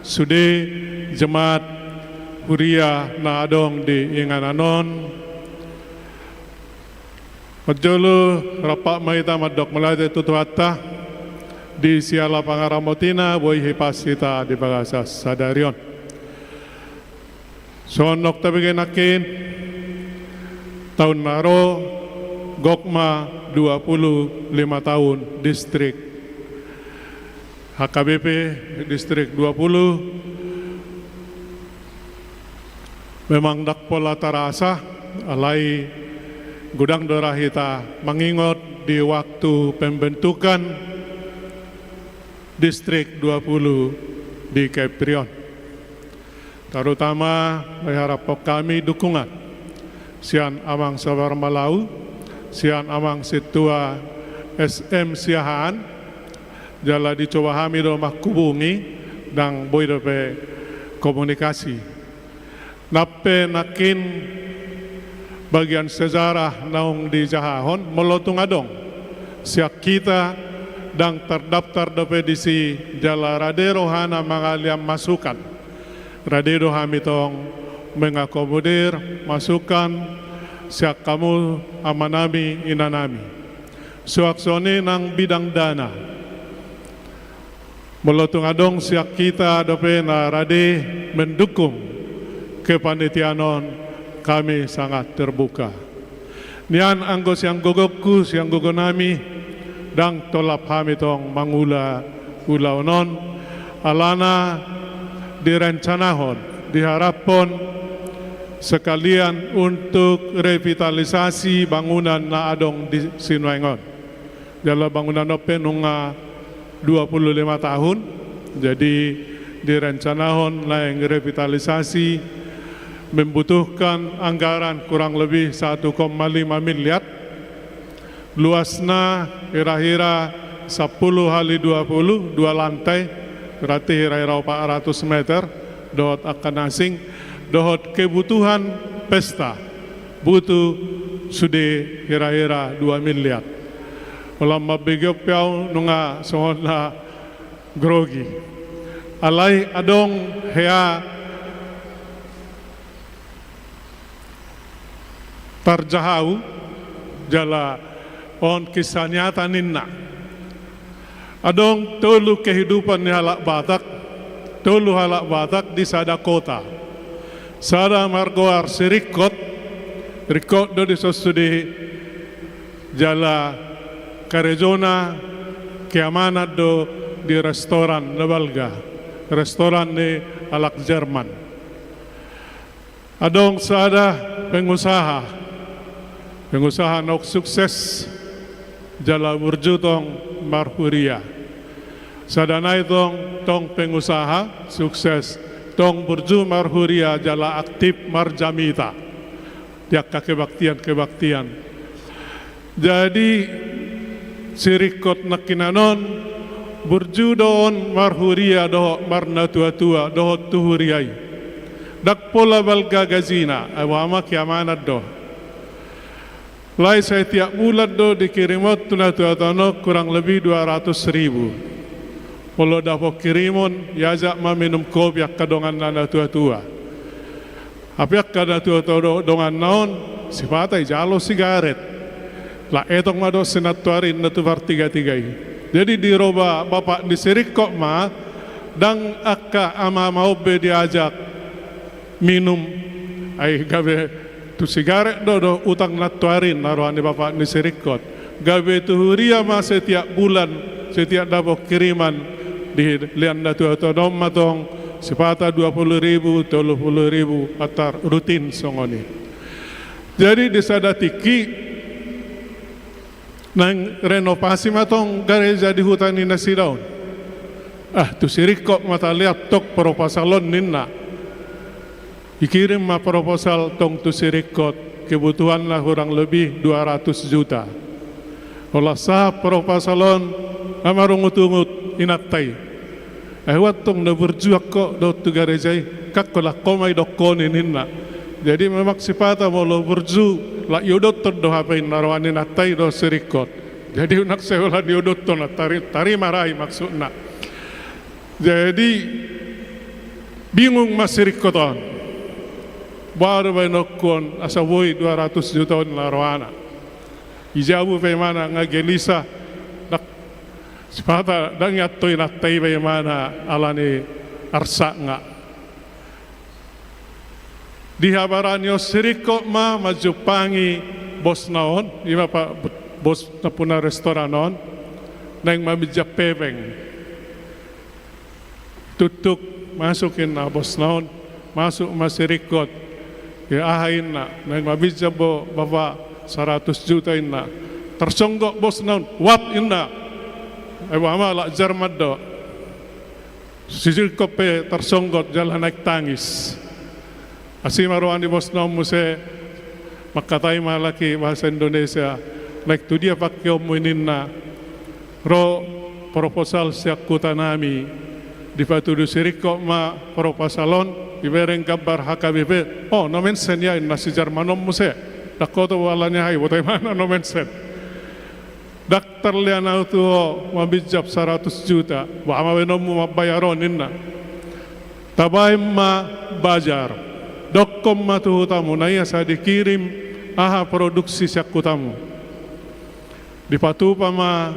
sude jemaat huria na adong di inganan on. Parjolo rap ma hita mandok mauliate tu Tuhanta di siala pangaramotiNa boi hipas hita di bagasan sadari on. Songon na tabege nangkin, taon na ro gok ma dua pulu lima taon distrik H K B P, distrik dua pulu. Memang ndang pola tarasa, alai godang do ra hita mangingot di waktu pembentukan distrik dua pulu di Kepri on. Terutama mangharapkon hami dukungan sian Amang Sabar Malau, sian Amang Sintua S M Siahaan, jala dicoba hami do manghubungi, ndang boi dope komunikasi. Nang pe nangkin bagian sejarah naung dijahahon, molo tung adong sian hita ndang terdaftar dope disi jala rade rohana mangalian masukan, rade do hami tong mengakomodir masukan sian hamu amanami inanami. Suang songon i nang bidang dana. Molo tung adong sian hita dope na rade mendukung kepanitiaan on, kami sangat terbuka. Nian anggo sian gogonku, sian gogonami, ndang tolap hami tong mangula ulaon on, alana direncanahon, diharaphon sekalian untuk revitalisasi bangunan na adong di sinuaeng on. Jala bangunan on pe nunga dua pulu lima tahun, jadi direncanahon naeng revitalisasi, membutuhkan anggaran kurang lebih satu koma lima miliar. Luasna hira-hira sampulu hali dua pulu, dua lantai, berarti hira-hira opat ratus meter, dohot angka na asing, dohot kebutuhan pesta butuh sude hira-hira dua miliar. Holan mambege on pe ahu nunga songon na grogi. Alai adong hea tarjaha ahu jala on kisah nyata ninna. Adong tolu kehidupan ni halak Batak, tolu halak Batak di sada kota. Sada margoar si Ringkot, Ringkot do dison sude, jala karejona keamanan do di restoran na balga, restoran ni halak Jerman. Adong sada pengusaha, pengusaha naung sukses jala burju tong marhuria. Sada nai tong, tong pengusaha sukses, tong burju marhuria jala aktif marjamita di angka kebaktian-kebaktian. Jadi si Ringkot nangkinan on burju do on marhuria dohot marnatuatua dohot tu huria i. Ndang pola balga gajina, ai boha ma keamanan do. Alai setiap bulan do dikirimon tu natuatua on kurang lebih dua ratus ribu. Molo dapot kirimon, diajak ma minum kopi angka donganna natuatua. Hape angka natuatua do-, donganna on, sipata dijalo sigaret. Laos etong ma dohot si nantuari na tu partigatiga i. Jadi diroha bapak ni si Ringkot ma, ndang angka amaama on be diajak minum, ai gabe tu sigaret do, do utang nantuari na roha ni bapak ni si Ringkot. Gabe tu huria ma setiap bulan, setiap dapot kiriman, dilehon natuatua on ma tong, sipata dua pulu ribu, tolu pulu ribu, antar rutin songon i. Jadi di sada tingki naeng renovasi ma tong gareja di huta ni nasida on. Ah, tu si Ringkot ma talehon tong proposal on ninna. Dikirim ma proposal tong tu si Ringkot, kebutuhanna kurang lebih dua ratus juta. Holan sahat proposal on, nga marungutungut inanta i. Ai huat tong na burju angka dohot tu gareja i, angka holan ho ma idokkon i ninna. Jadi memang sipata molo burju, lak iodothon do hape inna roha ni nanta i dohot si Ringkot. Jadi unang sai holan iodothon, tari-, tarima ra i maksudna. Jadi bingung ma si Ringkot on. Boha do baenonku on asa boi dua ratus juta on na rohana. I jabu pe imana nga gelisa, ndang sipata ndang iantoi nanta i pe imana ala ni arsak nga. Dihabarani on si Ringkot ma manjumpangi bosna on, ima pa bos nampuna restoran on, naeng maminjam hepeng. Tuktuk, masuk inna bosna on, masuk ma si Ringkot. Ia aha inna, naeng maminjam bo bapa saratus juta inna. Tarsonggot bosna on, huat inna. Ai boha ma, halak Jerman do. Si Ringkot pe tarsonggot jala naeng tangis. Asi ma roha ni bosna on muse, mangkatai ma halak i bahasa Indonesia, naeng tu dia pangkeonmu i ninna. Ro proposal sian huta nami, dipatudu si Ringkot ma proposal on, ibereng gambar H K B P. O, no mention ia inna si Jerman on muse. Ndang holan i, ai boha do imana no mention. Ndang tarlean ahu tu ho maminjam saratus juta, boha ma baenonmu mambayar on ninna. Tabaen ma bajar. Dokkon ma tu hutamu na ia asa dikirim aha produksi sian hutamu. Dipatupa ma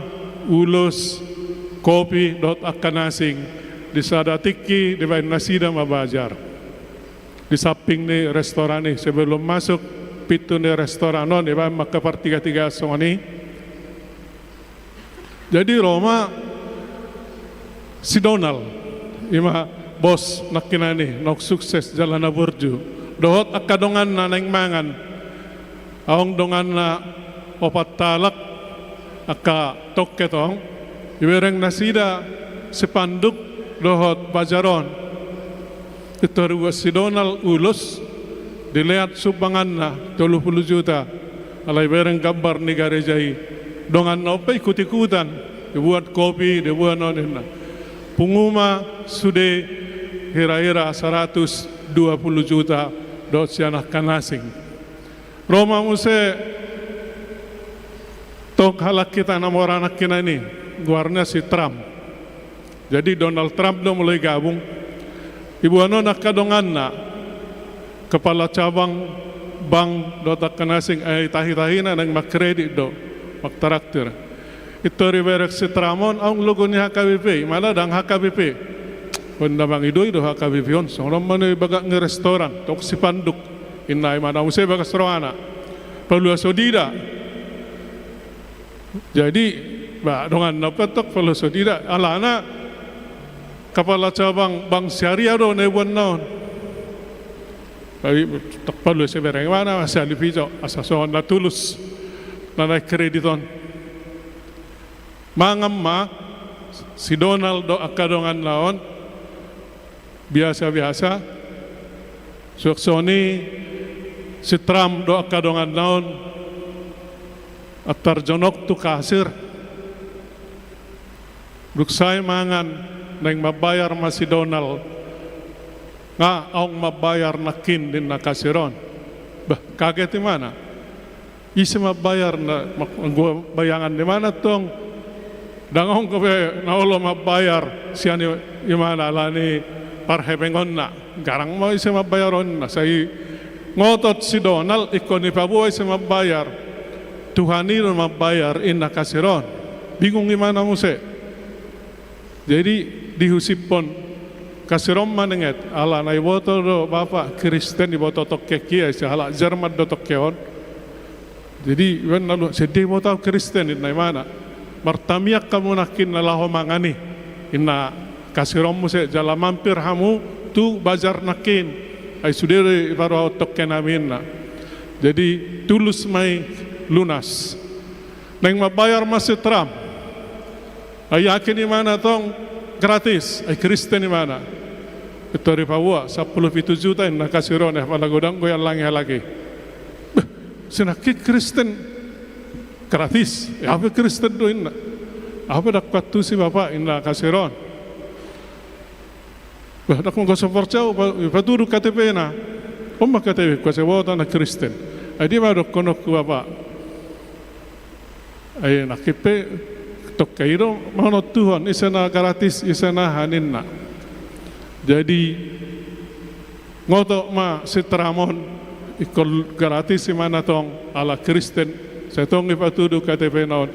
ulos, kopi dohot angka na asing, di sada tingki dibaen nasida ma bajar. Di samping ni restoran i, sebelum masuk pintu ni restoran on, dibaen ma angka partigatigaan songon i. Jadi ro ma si Donald, ima bos nangkinan i, naung sukses jala na burju. Dohot angka donganna naeng mangan. Adong donganna opat halak, angka tongke tong, ibereng nasida sipanduk dohot bajar on. Pintor dibuat si Donald ulos, dilean sumbanganna tolu pulu juta, alai ibereng gambar ni gareja i. Donganna on pe ikut-ikutan, dibuat kopi, dibuat on ninna. Pungu ma sude hira-hira saratus dua pulu juta dohot sian angka na asing. Ro ma muse tong halak hita na mora nangkinan i, goarna si Trump. Jadi Donald Trump do mulai gabung. Dibuat on angka donganna, kepala cabang bank dohot angka na asing, ai tahi-tahina naeng mangkredit do, mangtraktir. Pintor dibereng si Trump on, adong logo ni H K B P, imana ndang H K B P. Ninna mangido-ido H K B P on, songon on ma na ibagak ni restoran, tong sipanduk. Inna imana muse bagas rohana. Palua so dida. Jadi, ba, donganna pe tong palua so dida. Alana, kepala cabang bank syariah do na ibuanna on. Jadi, tong palua so ibereng imana, asa dipijo, asa songon na tulus. Na naeng kredit on. Mangan ma si Donald dohot angka donganna on, biasa-biasa. Suang songon i si Trump dohot angka donganna on, antar jonok tu kasir. Dung sae mangan, naeng mambayar ma si Donald. Nga adong mambayar nangkin ninna kasir on. Bah, kaget imana. Ise mambayar na, anggo bayangan ni imana tong, ndang adong dope na olo mambayar sian i-, imana ala ni parhepengonna. Garang ma ise mambayar on, na sai ngotot si Donald, ingkon dipaboa ise mambayar. Tuhan i do mambayar, ninna kasir on. Bingung imana muse. Jadi, dihusipon kasir on ma ninget, ala na iboto do bapa Kristen, iboto tongkengki, ai si halak Jerman do tongke on. Jadi, ibaen na luat, "Songon dia iboto ahu Kristen," ninna imana. "Martamiang hamu nangkin na laho mangan i," ninna kasir on muse, "jala mampir hamu tu bajar nangkin. Ai sude do iparoha tongke nami," ninna. Jadi, tulus ma i, lunas. Naeng mambayar ma si Trump. Ai yakin imana tong gratis, ai Kristen imana. Pintor dipaboa, sampulu pitu juta ninna kasir on, eh, apala godang goyang langi halak i. Beh, sinangkin Kristen gratis, eh, ahu pe Kristen do ninna. Ahu pe ndang huantusi bapa ninna kasir on. Bah, ndang ma, anggo so parjolo, pa-, patudu K T P-na. On ma K T P, kuasa boto na Kristen. Ai dia ma dohononku, Bapa. Ai nangkin pe, tongka i do manontuhon, ise na gratis, ise na aha ninna. Jadi, ngotot ma si Tram on, ingkon gratis i ma na tong, ala Kristen, sai tong i patudu K T P-na on.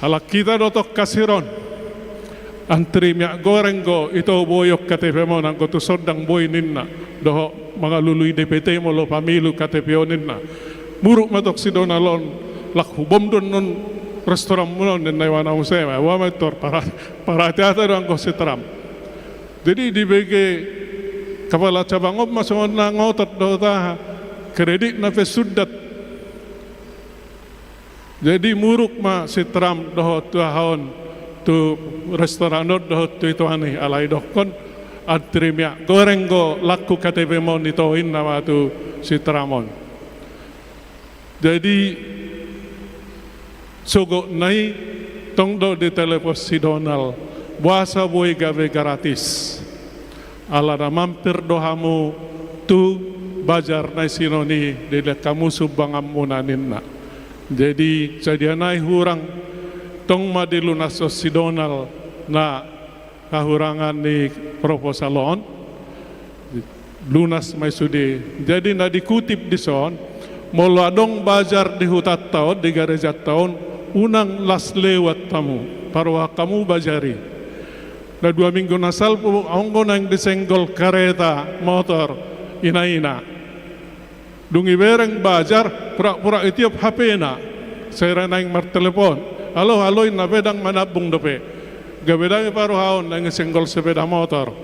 Ala hita do tong kasir on. Antri minyak goreng do, ito boi on K T P-muna, anggo tuson ndang boi ninna. Dohot mangalului D P T molo pamilu K T P on ninna. Muruk ma tong si Donald on, laho hubom do annon restoranmuna on ninna, iboan muse ma, boha ma, tor para-, parhata-hata do anggo si Tram. Jadi dibege kapala cabang on ma songon na ngotot dohot aha, kreditna pe sundat. Jadi muruk ma si Tram dohot tu aha on, tu restoran on dohot tu itoan i, alai didokkon antri minyak goreng do, laho K T P-muna on, ito ninna ma tu si Tram on. Jadi sogotna i tong do ditelepon si Donald, boasa boi gabe gratis. Ala na mampir do hamu tu bazar na i, sian on i dilehon hamu sumbanganmuna ninna. Jadi sadia nai hurang, tong ma dilunashon si Donald na hahurangan ni proposal on, lunas ma i sude. Jadi na dikutip dison, molo adong bazar di hutanta on, di garejanta on, unang las lewat hamu, parrohahon hamu bazar i. Na dua minggu na salpu, adong do naeng disenggol kareta motor ina-ina. Dung ibereng bazar, pura-pura itiop H P-na. Sai ra naeng martelepon. Halo, halo, ninna, pe ndang manambung dope. Gabe dang iparrohahon naeng isenggol sepeda motor.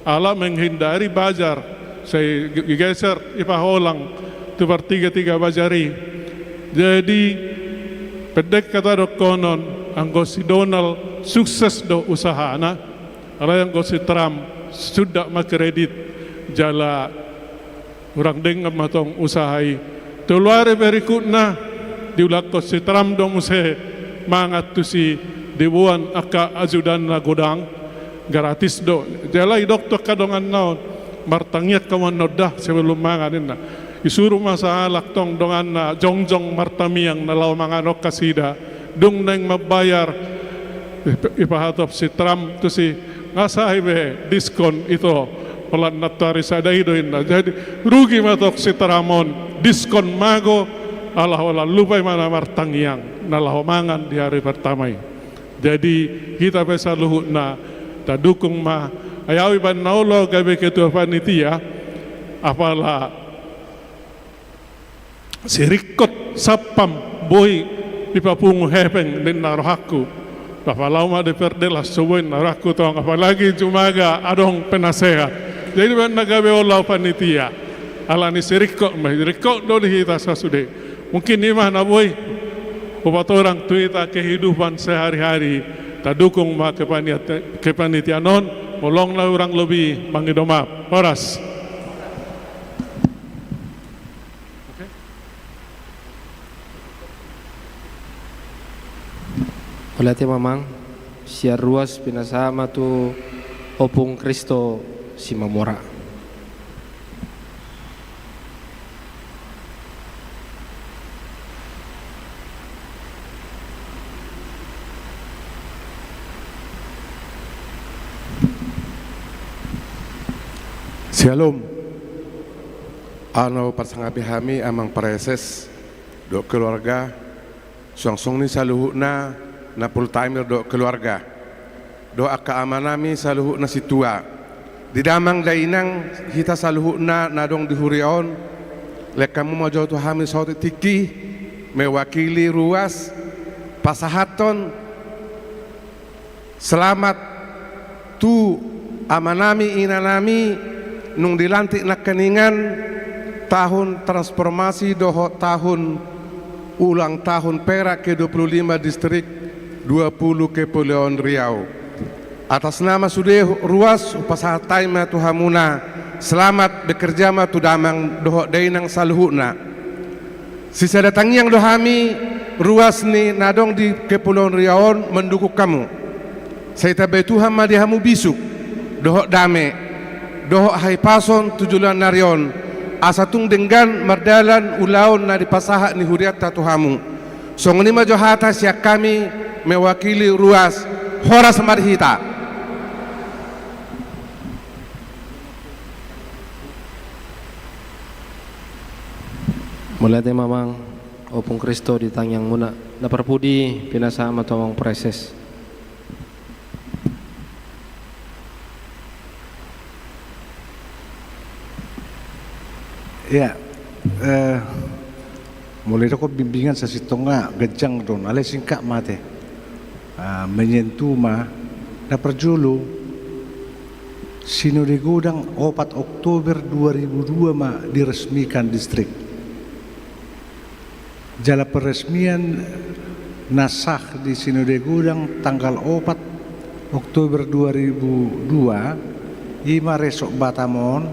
Ala menghindari bazar. Sai ge-, geser, ipaholang tu partiga-tiga bazar i. Jadi, pendek hata dohonon, anggo si Donald sukses do usahana. Alai anggo si Tram sundat ma kredit, jala hurang denggan ma tong usaha i. Tolu ari berikutna, diulakhon si Tram do muse mangan tusi, diboan angka ajudanna godang, gratis do. Jala didok tu angka donganna on, martangiang hamu annon da sebelum mangan ninna. Disuru ma sahalak tong donganna jongjong martamiang na laho mangan on nasida. Dung naeng mambayar, ip-, ipahatop si Tram tusi, nga sae be diskon ito, holan nantoari sada i do ninna. Jadi rugi ma tong si Tram on, diskon mago, ala holan lupa i ma na martangiang na laho mangan di hari pertama i. Jadi hita pe saluhutna tadukung ma. Ai au ibaen na olo gabe ketua panitia, apala siringkot sampam boi ipapungu hepeng ninna rohangku. Apala au ma D P R D laos so boi ninna rohangku tong, apalagi jumaga adong penasehat. Jadi baen na gabe olo au panitia. Alani siringkot ma, siringkot do di hita sasude. Mungkin i ma na boi hupatorang tu hita kehidupan sehari-hari. Tadukung ma kepanitia-, kepanitiaan on, molo adong na hurang lobi mangido maaf. Horas. Mauliate ma amang, sian ruas pinasahat ma tu Ompung Kristo Simamora. Syalom. Ahu pasangapi hami amang praeses dohot keluarga, suang songon i saluhutna na full timer dohot keluarga, dohot angka amanami saluhutna sintua. Di damang dainang hita saluhutna na adong di huria on, lehon hamu ma jo tu hami saotik tingki, mewakili ruas, pasahathon selamat tu amanami, inanami, nunga dilantik nangkiningan tahun transformasi dohot tahun ulang tahun perak ke dua puluh lima distrik dua puluh Kepulauan Riau. Atas nama sude ruas, hupasahat hami ma tu hamuna, selamat bekerja ma tu damang dohot dainang saluhutna. Sisada tangiang do hami, ruas ni na adong di Kepulauan Riau on mandukung hamu. Sai tabahen Tuhan ma di hamu bisuk. dohot dame, dohot hahipason tu joloan ni ari on, asa tung denggan mardalan ulaon na dipasahat ni hurianta tu hamu. Songon i ma jo hata sian hami mewakili ruas, horas ma di hita. Mauliate ma amang, Ompung Kristo di tangiangmuna. Na parpudi pinasahat ma tu amang praeses. Ia, eh, molo didok bimbingan sasintongna ganjang do on, alai singkat ma ate. Ah, menyentuh ma, na parjolo, Sinode Godang opat Oktober dua ribu dua ma diresmikan distrik. Jala peresmian na sah di Sinode Godang tanggal opat Oktober dua ribu dua, i ma resort Batam on,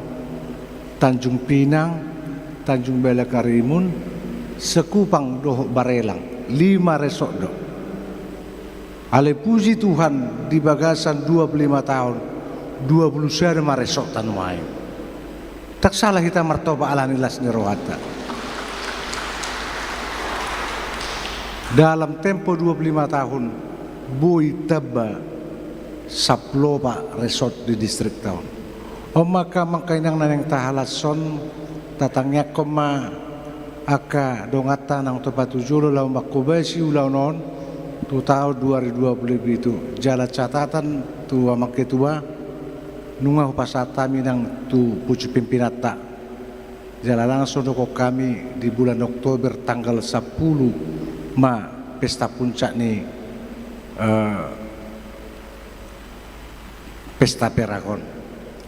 Tanjung Pinang, Tanjung Balai Karimun, Sekupang dohot Barelang, lima resort do. Alai puji Tuhan, di bagasan dua puluh lima taon, dua puluh sada ma resort ta nuaeng. Ndang sala hita martopak ala ni las ni rohanta. Dalam tempo dua puluh lima tahun, boi tamba sampulu opat resort di distrikta on. On ma angka amang inang na naeng tahalashon, tatangiangkon ma angka donganta naung tapatujolo laho manghobasi ulaon on tu taon dua ribu dua puluh pitu. Jala catatan tu amang ketua, nunga hupasahat hami nang tu pucuk pimpinanta. Jala langsung dohonon hami di bulan Oktober tanggal sampulu ma pesta puncak ni, eh, pesta perak on.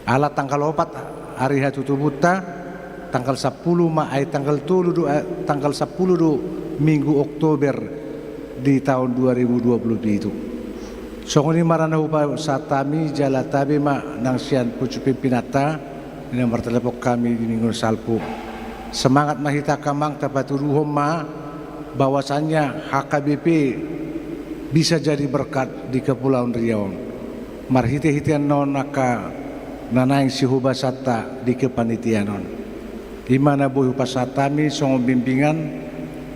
Ala tanggal opat ari hatutubunta, tanggal sampulu ma, ai tanggal tolu do, eh, tanggal sampulu do minggu Oktober di taon dua ribu dua puluh pitu. Songon i ma na hupasahat hami, jala tabe ma nang sian pucuk pimpinanta, na martelepon hami di minggu na salpu. Semangat ma hita angka amang, tapatuduhon ma bahwasannya H K B P bisa jadi berkat di Kepulauan Riau on. Marhitehite annon angka na naeng sihobasanta di kepanitiaan on. I ma na boi hupasahat hami songon bimbingan,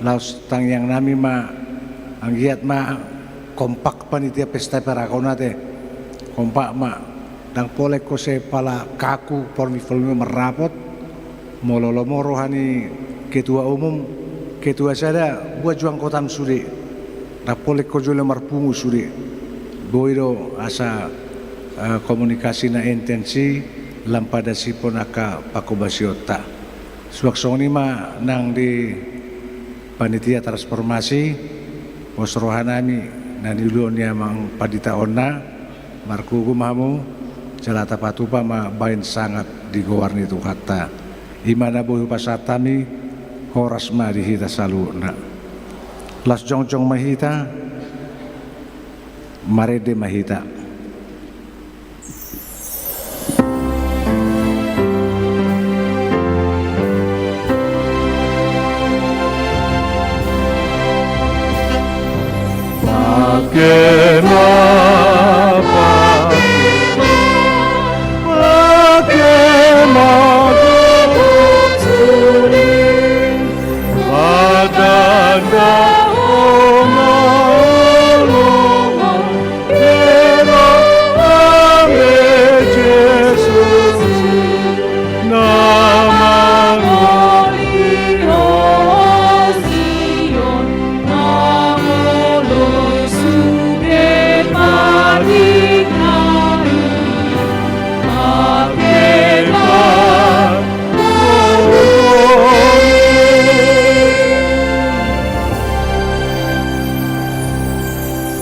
laos tangiangnami ma anggiat ma kompak panitia pesta perak on ate. Kompak ma, ndang pola ingkon sai pala kaku formil-formil marrapot, molo lomo roha ni ketua umum, ketua sada, buat jo anggotam sude. Ndang pola ingkon jolo marpungu sude. Boi do asa, eh, komunikasi na intensi, lam padasipon angka panghobasionta. Suang songon i ma nang di panitia transformasi, pos rohanami na niuluhon ni amang panditaonna, margogo ma hamu, jala tapatupa ma bahen sangap di goar ni Tuhanta. I ma na boi hupasahat hami, horas ma di hita saluhutna. Las jongjong ma hita, marende ma hita.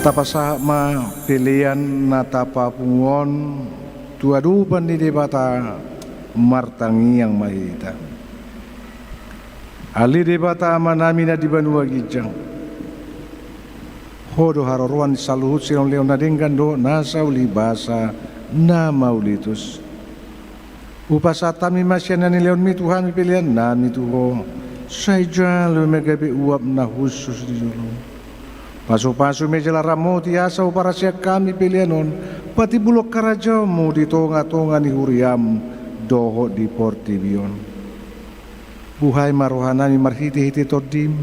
Tapasahat ma pelean na tapapungu on tu adopan ni Debata, martangiang ma hita. Ale Debata Amanami na di banua ginjang, Ho do haroroan ni saluhut silehonlehon na denggan dohot nasa ulibasa na mauliutus. Hupasahat hami ma sian na nilehonMi tu hami peleannami tu Ho, sai jalo ma gabe uap na hushus di joloM. Pasupasu ma i jala ramoti asa huparhaseang hami pelean on, patimbulhon harajaonmu di tongatonga ni huriam dohot di portibi on. Buhai ma rohanami marhitehite Tondim,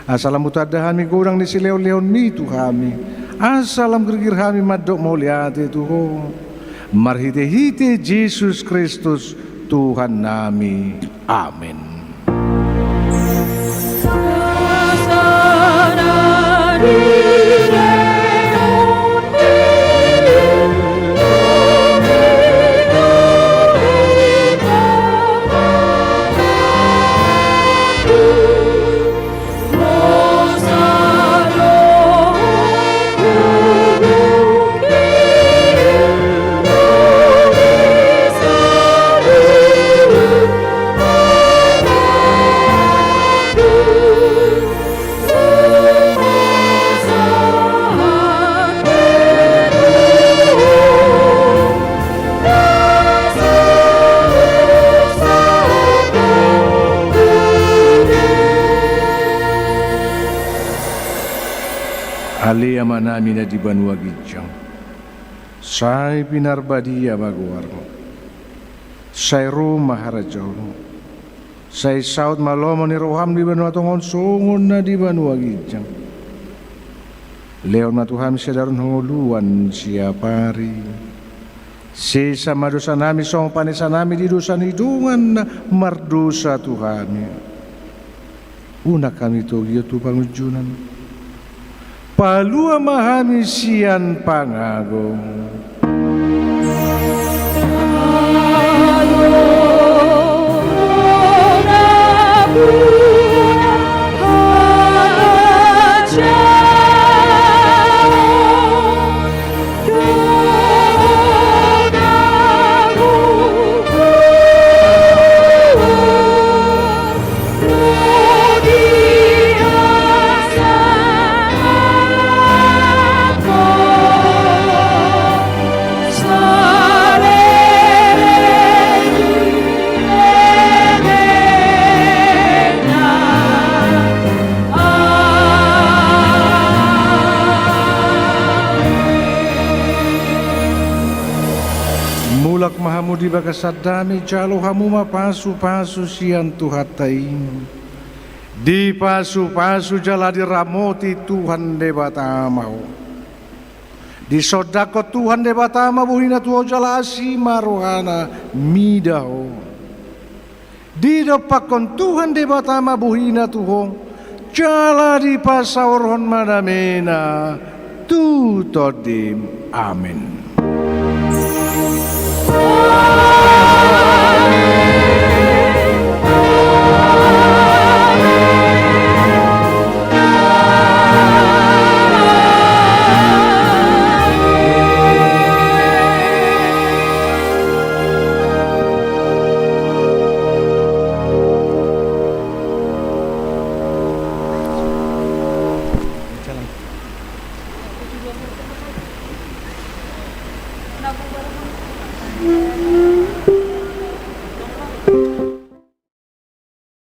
asa lam hutanda hami godang ni silehonlehonmi tu hami, asa lam girgir hami mandok mauliate tu Ho, marhitehite Jesus Kristus Tuhannami. Amen. Ale Amanami na di banua ginjang, sai pinarbadia ma goarmu. Sai ro ma harajaonmu. Sai saut ma lomo ni roham di banua tonga on songon na di banua ginjang. Lehon ma tu hami sadari on hangoluan siapari. Sesa ma dosanami songon panesanami di dosa ni dongan na mardosa tu hami. Unang hami togihon tu pangunjunan. Palua ma hami sian pangago. Mulak ma hamu di bagasan dame, jalo hamu ma pasupasu sian Tuhanta i. Dipasupasu jala diramoti Tuhan Debata ma ho. Disondangkon Tuhan Debata ma bohina tu ho jala asi ma rohana mida ho. Didompakkon Tuhan Debata ma bohina tu ho, jala dipasaorhon ma damena tu tondim. Amen.